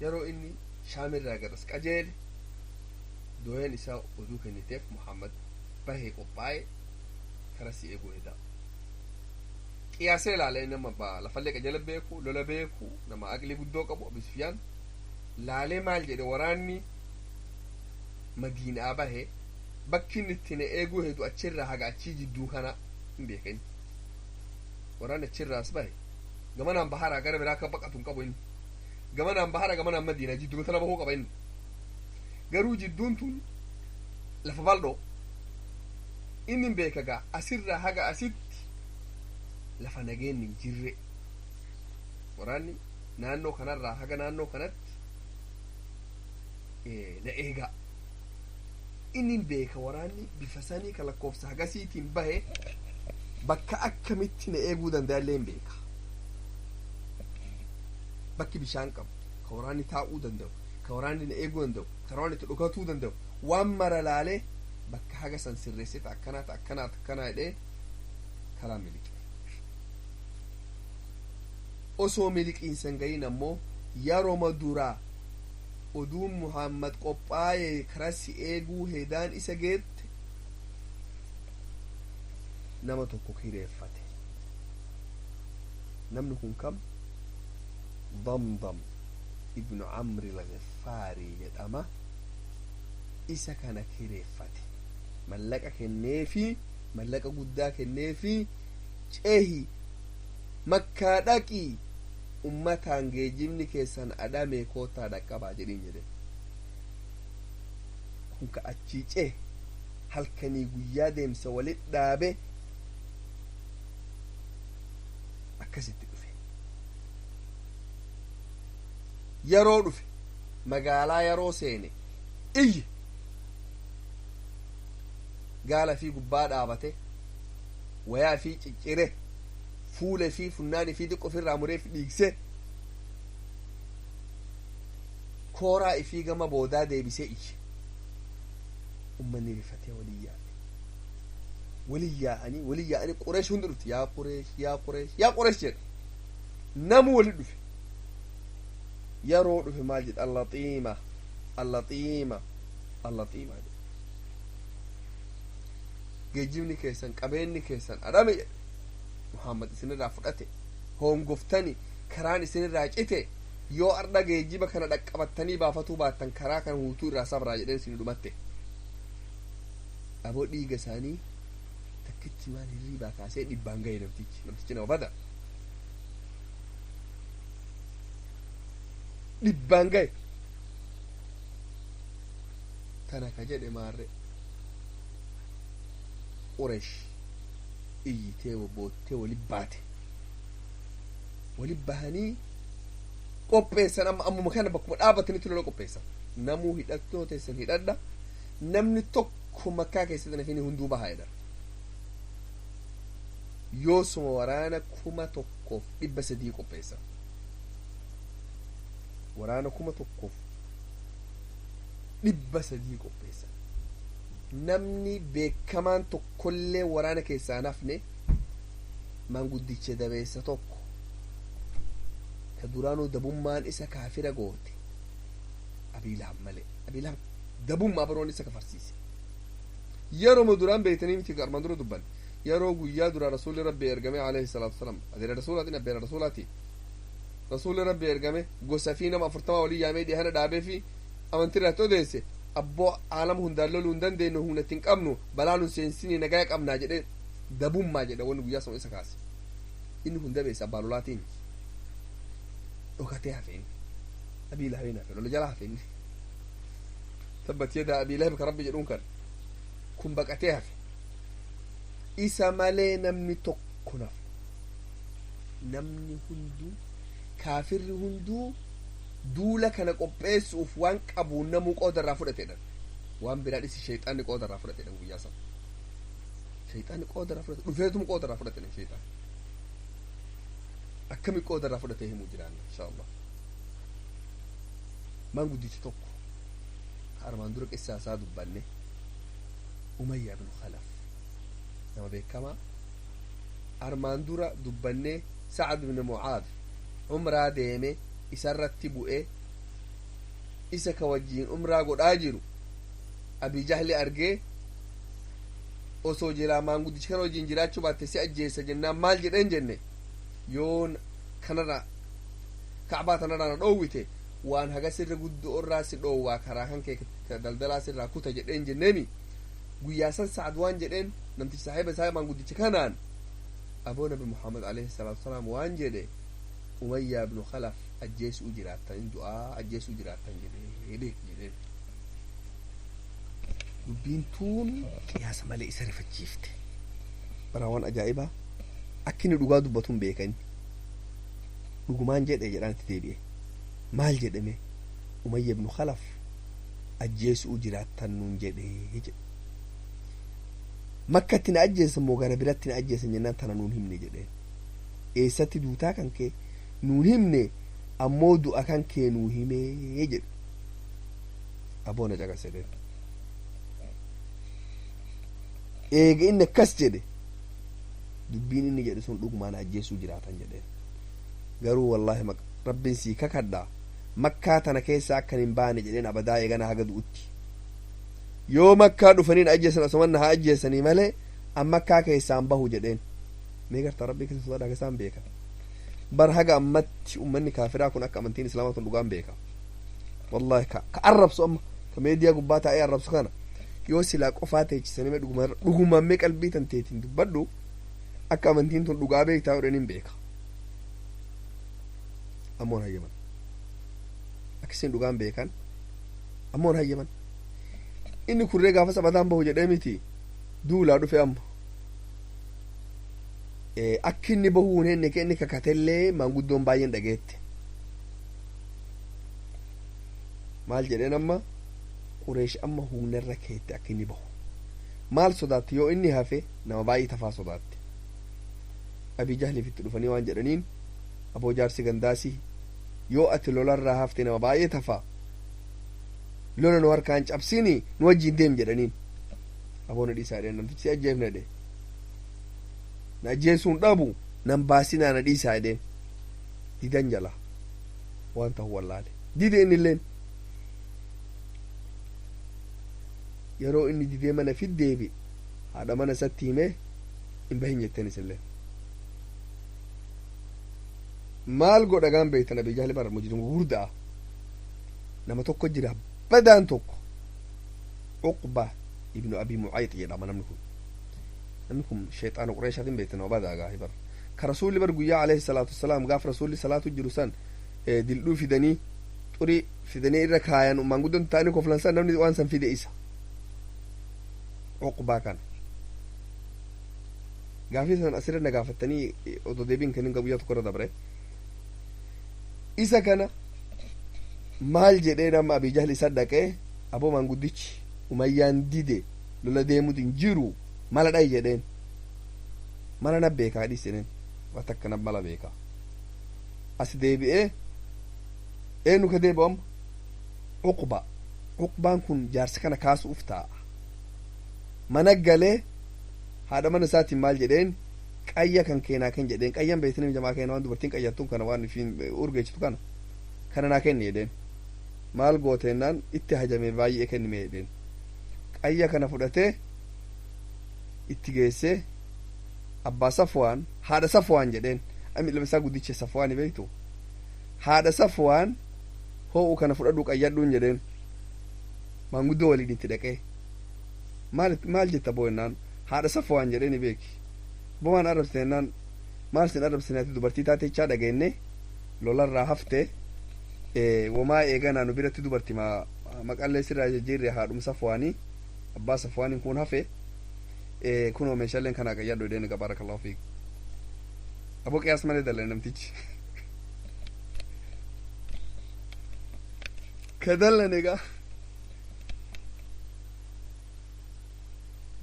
Yeroo inni Shaamirraa garas qajeele, dooyan isaa oduu kenniteef: Muhammad bahee qophaa'e, kara si eeguu hedaa. Qiyaasee ilaalee, nama lafallee qajeela beeku, lola beeku, nama aqlii guddoo qabu Abu Sufyaan laalee maal jedhe? Waraanni Madiinaa bahe bakki inni itti na eeguu hedu achirraa haga achii jidduu kana hin beekan. Waraanni achirraas bahe gamanaan baharaa gara biraa akka baqatu hin qabu. Inni gamanaan bahara, gamanaan Madiinaa, jidduu tana bahuu qaba. Inni garuu jidduun tun lafa bal'oo inni hin beekagaa. Asirraa haga asitti lafa nageenni hin jirre. Waraanni naannoo kanarraa haga naannoo kanatti na eegaa. Inni hin beeka, waraanni bifa sanii ka lakkoofsa hagasiitiin bahe bakka akkamitti na eeguu danda'allee hin beeka. Bakki bishaan qabu, ka waraanni taa'uu danda'u, ka waraanni na eeguu danda'u, ka waraanni itti dhokatuu danda'u, waan mara laalee bakka haga san sirreessee akkanaa akkanaa akkanaa jedhee karaa miliqe. Osoo miliqiinsan gahin ammoo yeroma duraa oduun Muhammad qophaa'ee karaa si eeguu hedaan isa geette, nama tokko kireeffate. Namni kun kam? Damdam ibnu Camri Alghifaarii jedhama. Isa kana kireeffate, mallaqa kenneefi, mallaqa guddaa kenneefi: cehi, Makkaa dhaqii, ummataan geejjibni keessan adhame, kootaa dhaqqabaa jedhin jedhe. Kun ka achii cehe halkanii guyyaa deemsa walit dhaabe akkasitti dhufe. Yeroo dhufe magaalaa yeroo seene, iyyi gaala fi gubbaa dhaabate, wayaa fi ciccire, fuula fi funnaanii fi xiqqoo ofirraa muree fi dhiigse, kooraa ifii gama boodaa deebisee iyye. Ummanni rifatee walii yaa'e. Walii yaa'anii, walii yaa'anii, Qureesh hundi dhufte. "Yaa Qureesh, yaa Qureesh, yaa Qureesh" jedhe. Namu wali dhufe. Yeroo dhufe maal jedhe? "Allaxiima, allaxiima, allaxiima" jedhe. Geejjibni keessan, qabeenyi keessan adhame jedhe. Muhammad isinirraa fudhate, hongoftani, karaan isinirraa cite. Yoo ardha geejjiba kana dhaqqabattanii baafatuu baattan, karaa kana huutuu irraa sabraa jedheen isin dhumatte. Aboo, dhiiga isaanii takkichi maal hirriibaa kaasee dhibbaan gahe namtichi. Namtichi nama bada dhibbaan gahe. Tana ka jedhe maarre Quresh iyyitee boottee wali baate. Wali bahanii qopheessan. Amma ammuma kana bakkuma dhaabatanitti lola qopheessan. Namuu hidhattoo teessan hidhadha, namni tokko Makkaa keessatti nafini hunduu bahaa jedhan. Yoosuma waraana 1300 qopheessa. Waraana 1300 qopheessa. Namni beekamaan tokkollee waraana keessaa nafne, maanguddicha dabeessa tokko ka duraanuu dabummaan isa kaafira goote, Abii Lahab malee. Abii Lahab dabummaa baroon isa kafarsiise. Yeroo duraan beeytanii miti, armaan dura dubban, yeroo guyyaa dura Rasuulli Rabbi ergame alayhi salaatu wasalaam, adeera Rasuulaatiin, abbeera Rasuulaati, Rasuulli Rabbi ergame gosa fi nama 40 walii yaamee dhihana dhaabee fi amantii irratti odeesse. Abboo, aalama hundaan loluu hin dandeenyu, humna ittiin qabnu, balaa nun seensinii, nagaa qabnaa jedhee, dabummaa jedha wanni guyyaa sana isa kaase. Inni kun dabeessa, abbaa lolaatiin dhokatee hafe. Inni Abii Lahabiin hafe, lola jala hafe. Inni tabbat yadaa Abii Lahab ka Rabbi jedhuun kan kun baqatee hafe. Isa malee namni tokko nafu. Namni hunduu, kaafirri hunduu duula kana qopheessuuf waan qabu namuu qooda irraa fudhatedha. Waan biraa dhisi, shayxaanni qooda irraa fudhatedha. Guyyaa sana shayxaanni qooda irraa fudhate, dhufeetum qooda irraa fudhatedha. Shayxaan akkami qooda irraa fudhatee himuu jiraanna insha Allah. Maanguddichi tokko ka armaan dura qissaa isaa dubbanne, Umayyaa bin Khalaf, nama beekamaa armaan dura dubbanne. Sacad bin Mucaad umraa deeme, isarratti bu'e. Isa ka wajjiin umraa godhaa jiru Abi Jahli argee, osoo jiraa maanguddichi kana wajjiin jiraachuu baatte si ajjeessa jennaan, maal jedheen jenne? Yoo kanarra Kacbaa tanarraa na dhoowwite, waan haga sirra guddoo irraa si dhoowwaa, karaa kan kee daldalaa sirraa kuta jedheen jenneemi. Guyyaa san Sacad waan jedheen namtichi saahiba isaa maanguddicha kanaan, aboo, Nabi Muhammad alayhi salaatu wasalaam waan jedhe, Umayyaa ibnu Khalaf ajjeesuu jiraattan, du'aa ajjeesuu jiraattan jedhee beek jedheen. Dubbiin tuun qiyaasa malee isa rifachiifte. Baraawwan ajaa'ibaa akka inni dhugaa dubbatuun beekan. Dhugumaan jedhe jedhaan itti deebi'e. Maal jedhame? Umayya ibnu Khalaf ajjeesuu jiraattan nuun jedhee jedhe. Makkatti na ajjeesan moo gara biratti na ajjeesan jennaan, tana nuun himne jedheen. Eessatti duutaa kan kee nuun himne, ammoo du'a kan kee nuu himee jedhe. Aboo, na caqase jedheen. Eega inni akkas jedhe, dubbiin inni jedhe sun dhugumaan ajjeesuu jiraatan jedheen. Garuu wallaahi Rabbiin sii kakadhaa, Makkaa tana keessa akkan hin baane jedheen abadaa eegana haga du'utti. Yoo Makkaa dhufaniin ajjeesan, asuman haa ajjeesanii malee an Makkaa keessaan bahu jedheen. Mee gartaa, Rabbii keessa sodaadhaa keessaan beeka. Bar haga ammatti ummanni kaafiraa kun akka amantiin Islaamaa tun dhugaan beeka. Wallaahi ka arrabsu, amma ka meediyaa gubbaa taa'ee arrabsu kana, yoo silaa qofaa teechisanii dhugumammee qalbii tan teetiin dubbadhu, akka amantiin tun dhugaa beektaa godhan hin beeka. Ammoon hayyaman akkasiin dhugaan beekan, ammoon hayyaman. Inni kurree gaafa sabataan bahu jedhee miti, duulaa dhufe. Amma akki inni bahuu hin henne, inni kakatellee maanguddoon baay'een dhageette. Maal jedheen amma? Qureesh amma humnarra keette akka inni bahu. Maal sodaatti? Yoo inni hafe nama baay'ee tafaa sodaatte. Abii Jahliif itti dhufanii waan jedhaniin, aboo, jaarsi gandaasi, yoo ati lolarraa hafte nama baay'ee tafaa, lola nu harkaan cabsini, nu wajjiin deem jedhaniin. Aboo, na dhiisaa jedheen. Namtichi si ajjeefna jedhe. Na ajjeesuun dhabu, nan baasinaa, na dhiisaa jedheen. Didan jala waan ta'u wallaale, dide innilleen. Yeroo inni didee mana fiddeebi haadha mana isatti himee, hin bahin jetteen. Isillee maal godha gaan beektan? Abii Jahli bara mujrimu gurda'a. Nama tokko jira badaan tokko, Uqba ibnu Abi Mucayx jedhama namni kun. Namni kun shayxaana Qureeshaatiin beektan, nama badaa gaafi bara ka Rasuulli bar guyyaa alayhi salaatu wassalaam gaaf Rasuulli salaatu jiru san dildhuu fidanii, xurii fidanii irra kaayan, maanguddoon ta'anii koflan san, namni waan san fide isa, Uqbaa kana. Gaafii san asirra na gaafattanii odoo deebiin kennin guyyaa tokko irra dabre. Isa kana maal jedhee nama Abii Jahli isa dhaqee, aboo, maanguddichi Umayyaan dide, lola deemutu hin jiru, mala dhayi jedheen. Mala na beekaa dhiisinen waa takka na mala beekaa. As deebi'ee eenyu ka deebi'u amma Uqba. Uqbaan kun jaarsa kana kaasuuf taa'a. Mana galee haadha mana isaatiin maal jedheen? Qayya kan keenaa kan jedheen. Qayyan beektanii jamaa keena waan dubartiin qayyattuun kana waan ifiin urgeessitu kana kana naa kenni jedheen. Maal gooteennaan itti hajame baay'ee kennime jedheen. Qayya kana fudhatee itti geessee abbaa Safwaan, haadha Safwaan jedheen. Ami ilma isaa guddicha Safwaan beektu, haadha Safwaan hoo'u kana fudhadhu qayyadhuun jedheen. Maanguddoo waliin itti dhaqee maal maal jetta boo'ennaan haadha Safwaan jedheen beeki bomaan arrabsiteennaan maal sin arrabsine ati dubartii taatechaa dhageenne lolarraa hafte womaa eeganaa nu biratti dubarti maqallee sirraa jijjiirre haadhum Safwaanii abbaa Safwaaniin kun hafe kunoo meeshaaleen kanaa qayyadhu jedheen. Egaa baarakallahu fiik aboo qiyaas malee dalle namtichi ka dallan. Egaa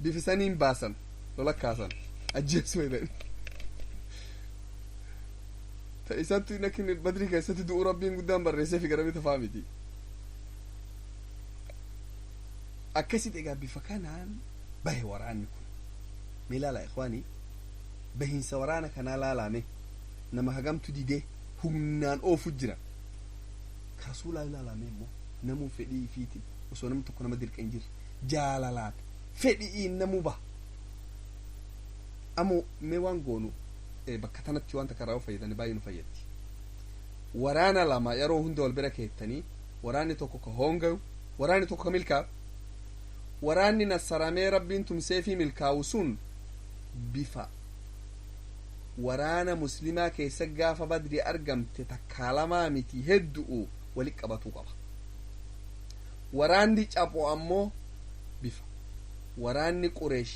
bifisaniin baasan lola kaasan ajjeesuu jedhan ta isatti nakkin Badrii keessatti du'u Rabbiin guddaan barreessee fi gara tafaa miti akkasit. Egaa bifa kanaan bahe waraanni kun. Mee laala ikhwaanii, bahiinsa waraana kanaa laalame. Nama hagamtu didee humnaan oofu jira. Rasuulaa ilaalame immoo namuu fedhii ifiitiin osoo namni tokko nama dirqa hin jirre jaalalaan fedhi'iin namuu baha. Ammoo mee waan goonu bakka tanatti waan takka irraa fayyadani baay'ee nu fayyaddi. Waraana lama yeroo hunda wal bira keettanii, waraanni tokko ka hoongayu, waraanni tokko ka milkaa'u. Waraanni nassaramee Rabbiin tumsee fi milkaa'u sun bifa waraana muslimaa keessa gaafa Badrii argamte takkaa lamaa miti heddu'u wali qabatuu qaba. Waraanni capho ammoo bifa waraanni Qureesh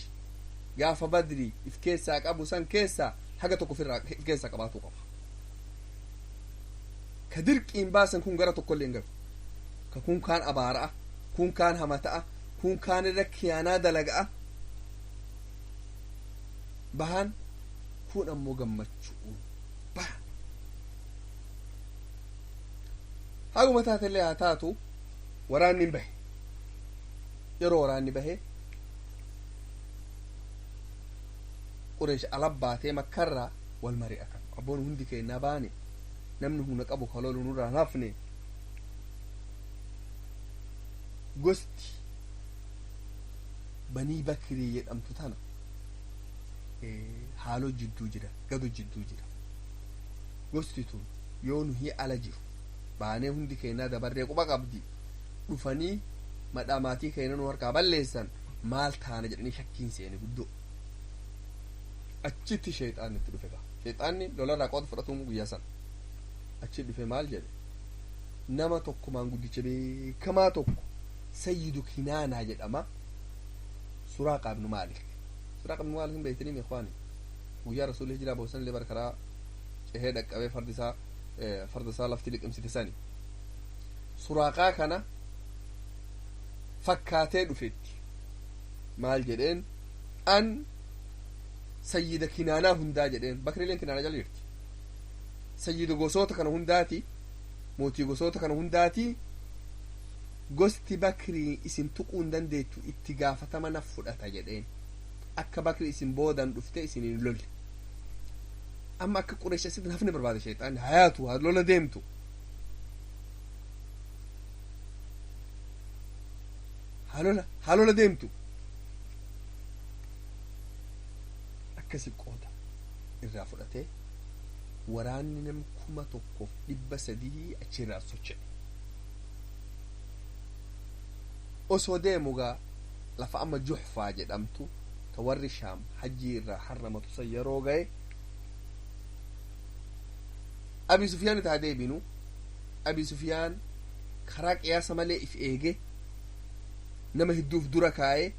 gaafa Badrii if keessaa qabu san keessaa haga tokko ofirraa if keessaa qabaatuu qaba. Ka dirqiin baasan kun gara tokkollee hin galu. Ka kun kaan abaara'a, kun kaan hamata'a, kun kaan irra kiyaanaa dalaga'a bahan, kun ammoo gammachuun bahan. Haguma taatellee haa taatu waraanni hin bahe. Yeroo waraanni bahe Qureesh ala baatee Makkarraa wal mari'atan. Abboon hundi keenyaa baane, namni humna qabu ka lolu nurraa hin hafne. Gosti Banii Bakrii jedhamtu tana haaloo jidduu jira, gado jidduu jira. Gosti tun yoo nuhi ala jiru baanee hundi keenyaa dabarree quba qabdi dhufanii madhaa maatii keenya nu harkaa balleessan maal taana jedhanii shakkiin seene guddoo. Achitti sheexaanni itti dhufe. Sheexaanni lolarraa qooda fudhatuun guyyaa sana achi dhufe. Maal jedhe? Nama tokko maanguddicha beekamaa tokko Sayyidu Kinaanaa jedhama, Suraaqa ibnu Maalik. Suraaqa ibnu Maalik hin beektanii ikhwaani? Guyyaa Rasuulli hijiraa boosan illee bara karaa cehee dhaqqabee fardi isaa farda isaa lafti liqimsite sani. Suraaqaa kana fakkaatee dhufetti maal jedheen? An sayyida Kinaanaa hundaa jedheen. Bakriileen Kinaanaa jala jirti. Sayyida gosoota kana hundaati, mootii gosoota kana hundaati. Gosti Bakrii isin tuquu hin dandeettu, itti gaafatama naf fudhata jedheen. Akka Bakri isin boodan dhufte isin hin lolle. Amma akka Qureesh asitti hafni barbaada sheexaanni hayaatu haa lola deemtu. Haa lola deemtu. Akkasi qooda irraa fudhatee waraanni nam 1300 achirraa socho'e. Osoo deemugaa lafa amma Juhfaa jedhamtu ta warri Shaam hajjii irraa harramatu san yeroo ga'e, Abi Sufyaan itti haa deebinu. Abi Sufyaan karaa qiyaasa malee if eege nama hedduuf dura kaa'ee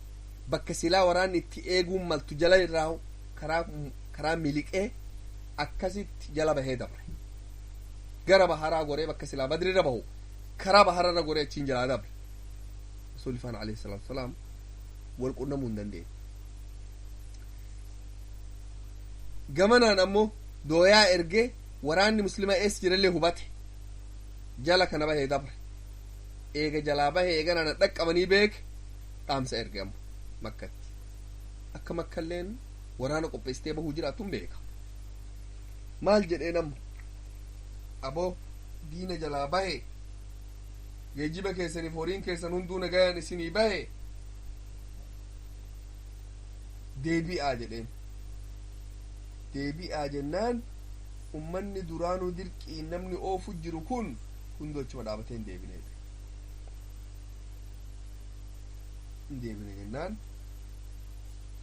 bakka silaa waraanni itti eeguun maltu jala irraa karaa miliqee akkasitti jala bahee dabre. Gara baharaa goree bakka silaa Badrirra bahu karaa bahararra goree achiin jalaa dabre. Rasuulli faana alayhi salaatu wasalaam wal qunnamuu hin dandeenye. Gamanaan ammoo dooyaa ergee waraanni muslimaa eessa jirallee hubate. Jala kana bahee dabre. Eega jalaa bahee eeganaan dhaqqabanii beeke dhaamsa erge ammoo Makkatti. Akka Makkalleen waraana qopheessitee bahuu jiraatun beeka. Maal jedheen ammo? Aboo, diina jalaa bahe, geejjiba keessaniif horiin keessan hunduu nagayaan isinii bahe, deebi'aa jedheen. Deebi'aa jennaan ummanni duraanuu dirqii namni oofu jiru kun hunduu achuma dhaabatee hin deebine. Hin deebine jennaan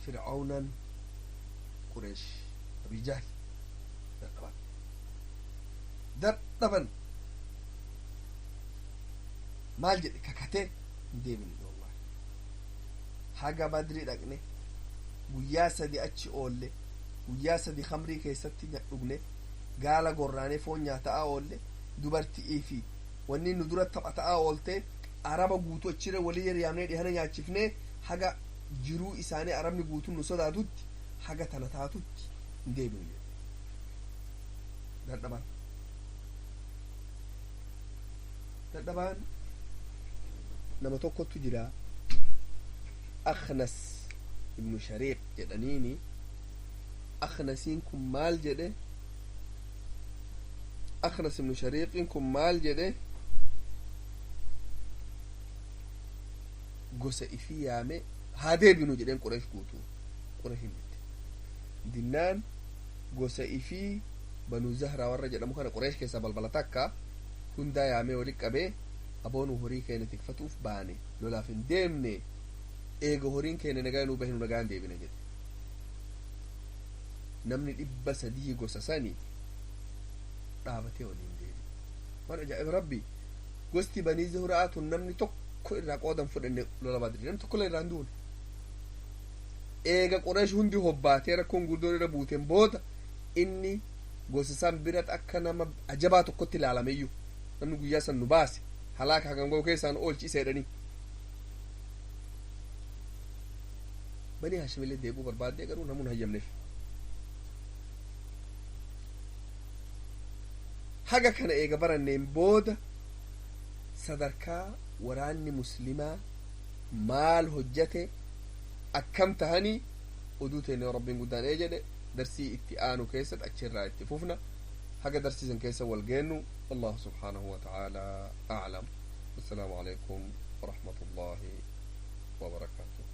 Fir'aawnan Qureesh Abijaal dadhaban dadhaban. Maal jedhe? Kakatee, hin deebine wallahi, haga Badri dhaqne, guyyaa 3 achi oolle, guyyaa 3 khamrii keessatti dhugne, gaala gorraanee foon nyaata'aa oolle, dubartii fi wanni nu dura taphata'aa oolte, Araba guutuu achirra walii yaamnee dhihana nyaachifnee, haga jiruu isaanii Arabni guutuun nu sodaatutti, haga tana taatutti hin deebinu jedhe. Dadhabaan dadhabaan nama tokkotu jira, Akhnas ibnu Shariiq jedhaniini. Akhnasiin kun maal jedhe? Akhnas ibnu Shariiqin kun maal jedhe? Gosa ifii yaame, haa deebinu jedheen. Qureesh guutuu, Qureesh hin bitte dinnaan, gosa ifii Banuu Zahraa warra jedhamu kana, Qureesh keessaa balbala takka, hundaa yaamee wali qabee, aboonu horii keenya tikfatuuf baane, lolaaf hin deemne, eega horiin keenya nagaa nuu bahinu nagaan deebina jedhe. Namni 300 gosa sani dhaabatee waliin deebi. Waan ajaa'iba rabbi, gosti Banii Zuhraa tun namni tokko irraa qoodan fudhanne lola Badri, namni tokko irraa hin duune. Eega Qureesh hundi hobbaatee rakkoon gurdoon irra buuteen booda, inni gosa san biratti akka nama ajabaa tokkotti ilaalameyyuu, namni guyyaa san nu baase, halaaka hagam keessaan oolchi isa jedhanii. Banii Haashimillee deebuu barbaaddee, garuu namuun hayyamneef. Haga kana eega baranneen booda, sadarkaa waraanni muslimaa maal hojjate, akkam tahanii, oduu teenne Rabbiin guddaan ee jedhe darsii itti aanu keessatti achirraa itti fufna. Haga darsiisan keessa wal geennu, allahu subhaanahu wa ta'aalaa aclam. Assalaamu alaykum warahmatullaahi wabarakaatu.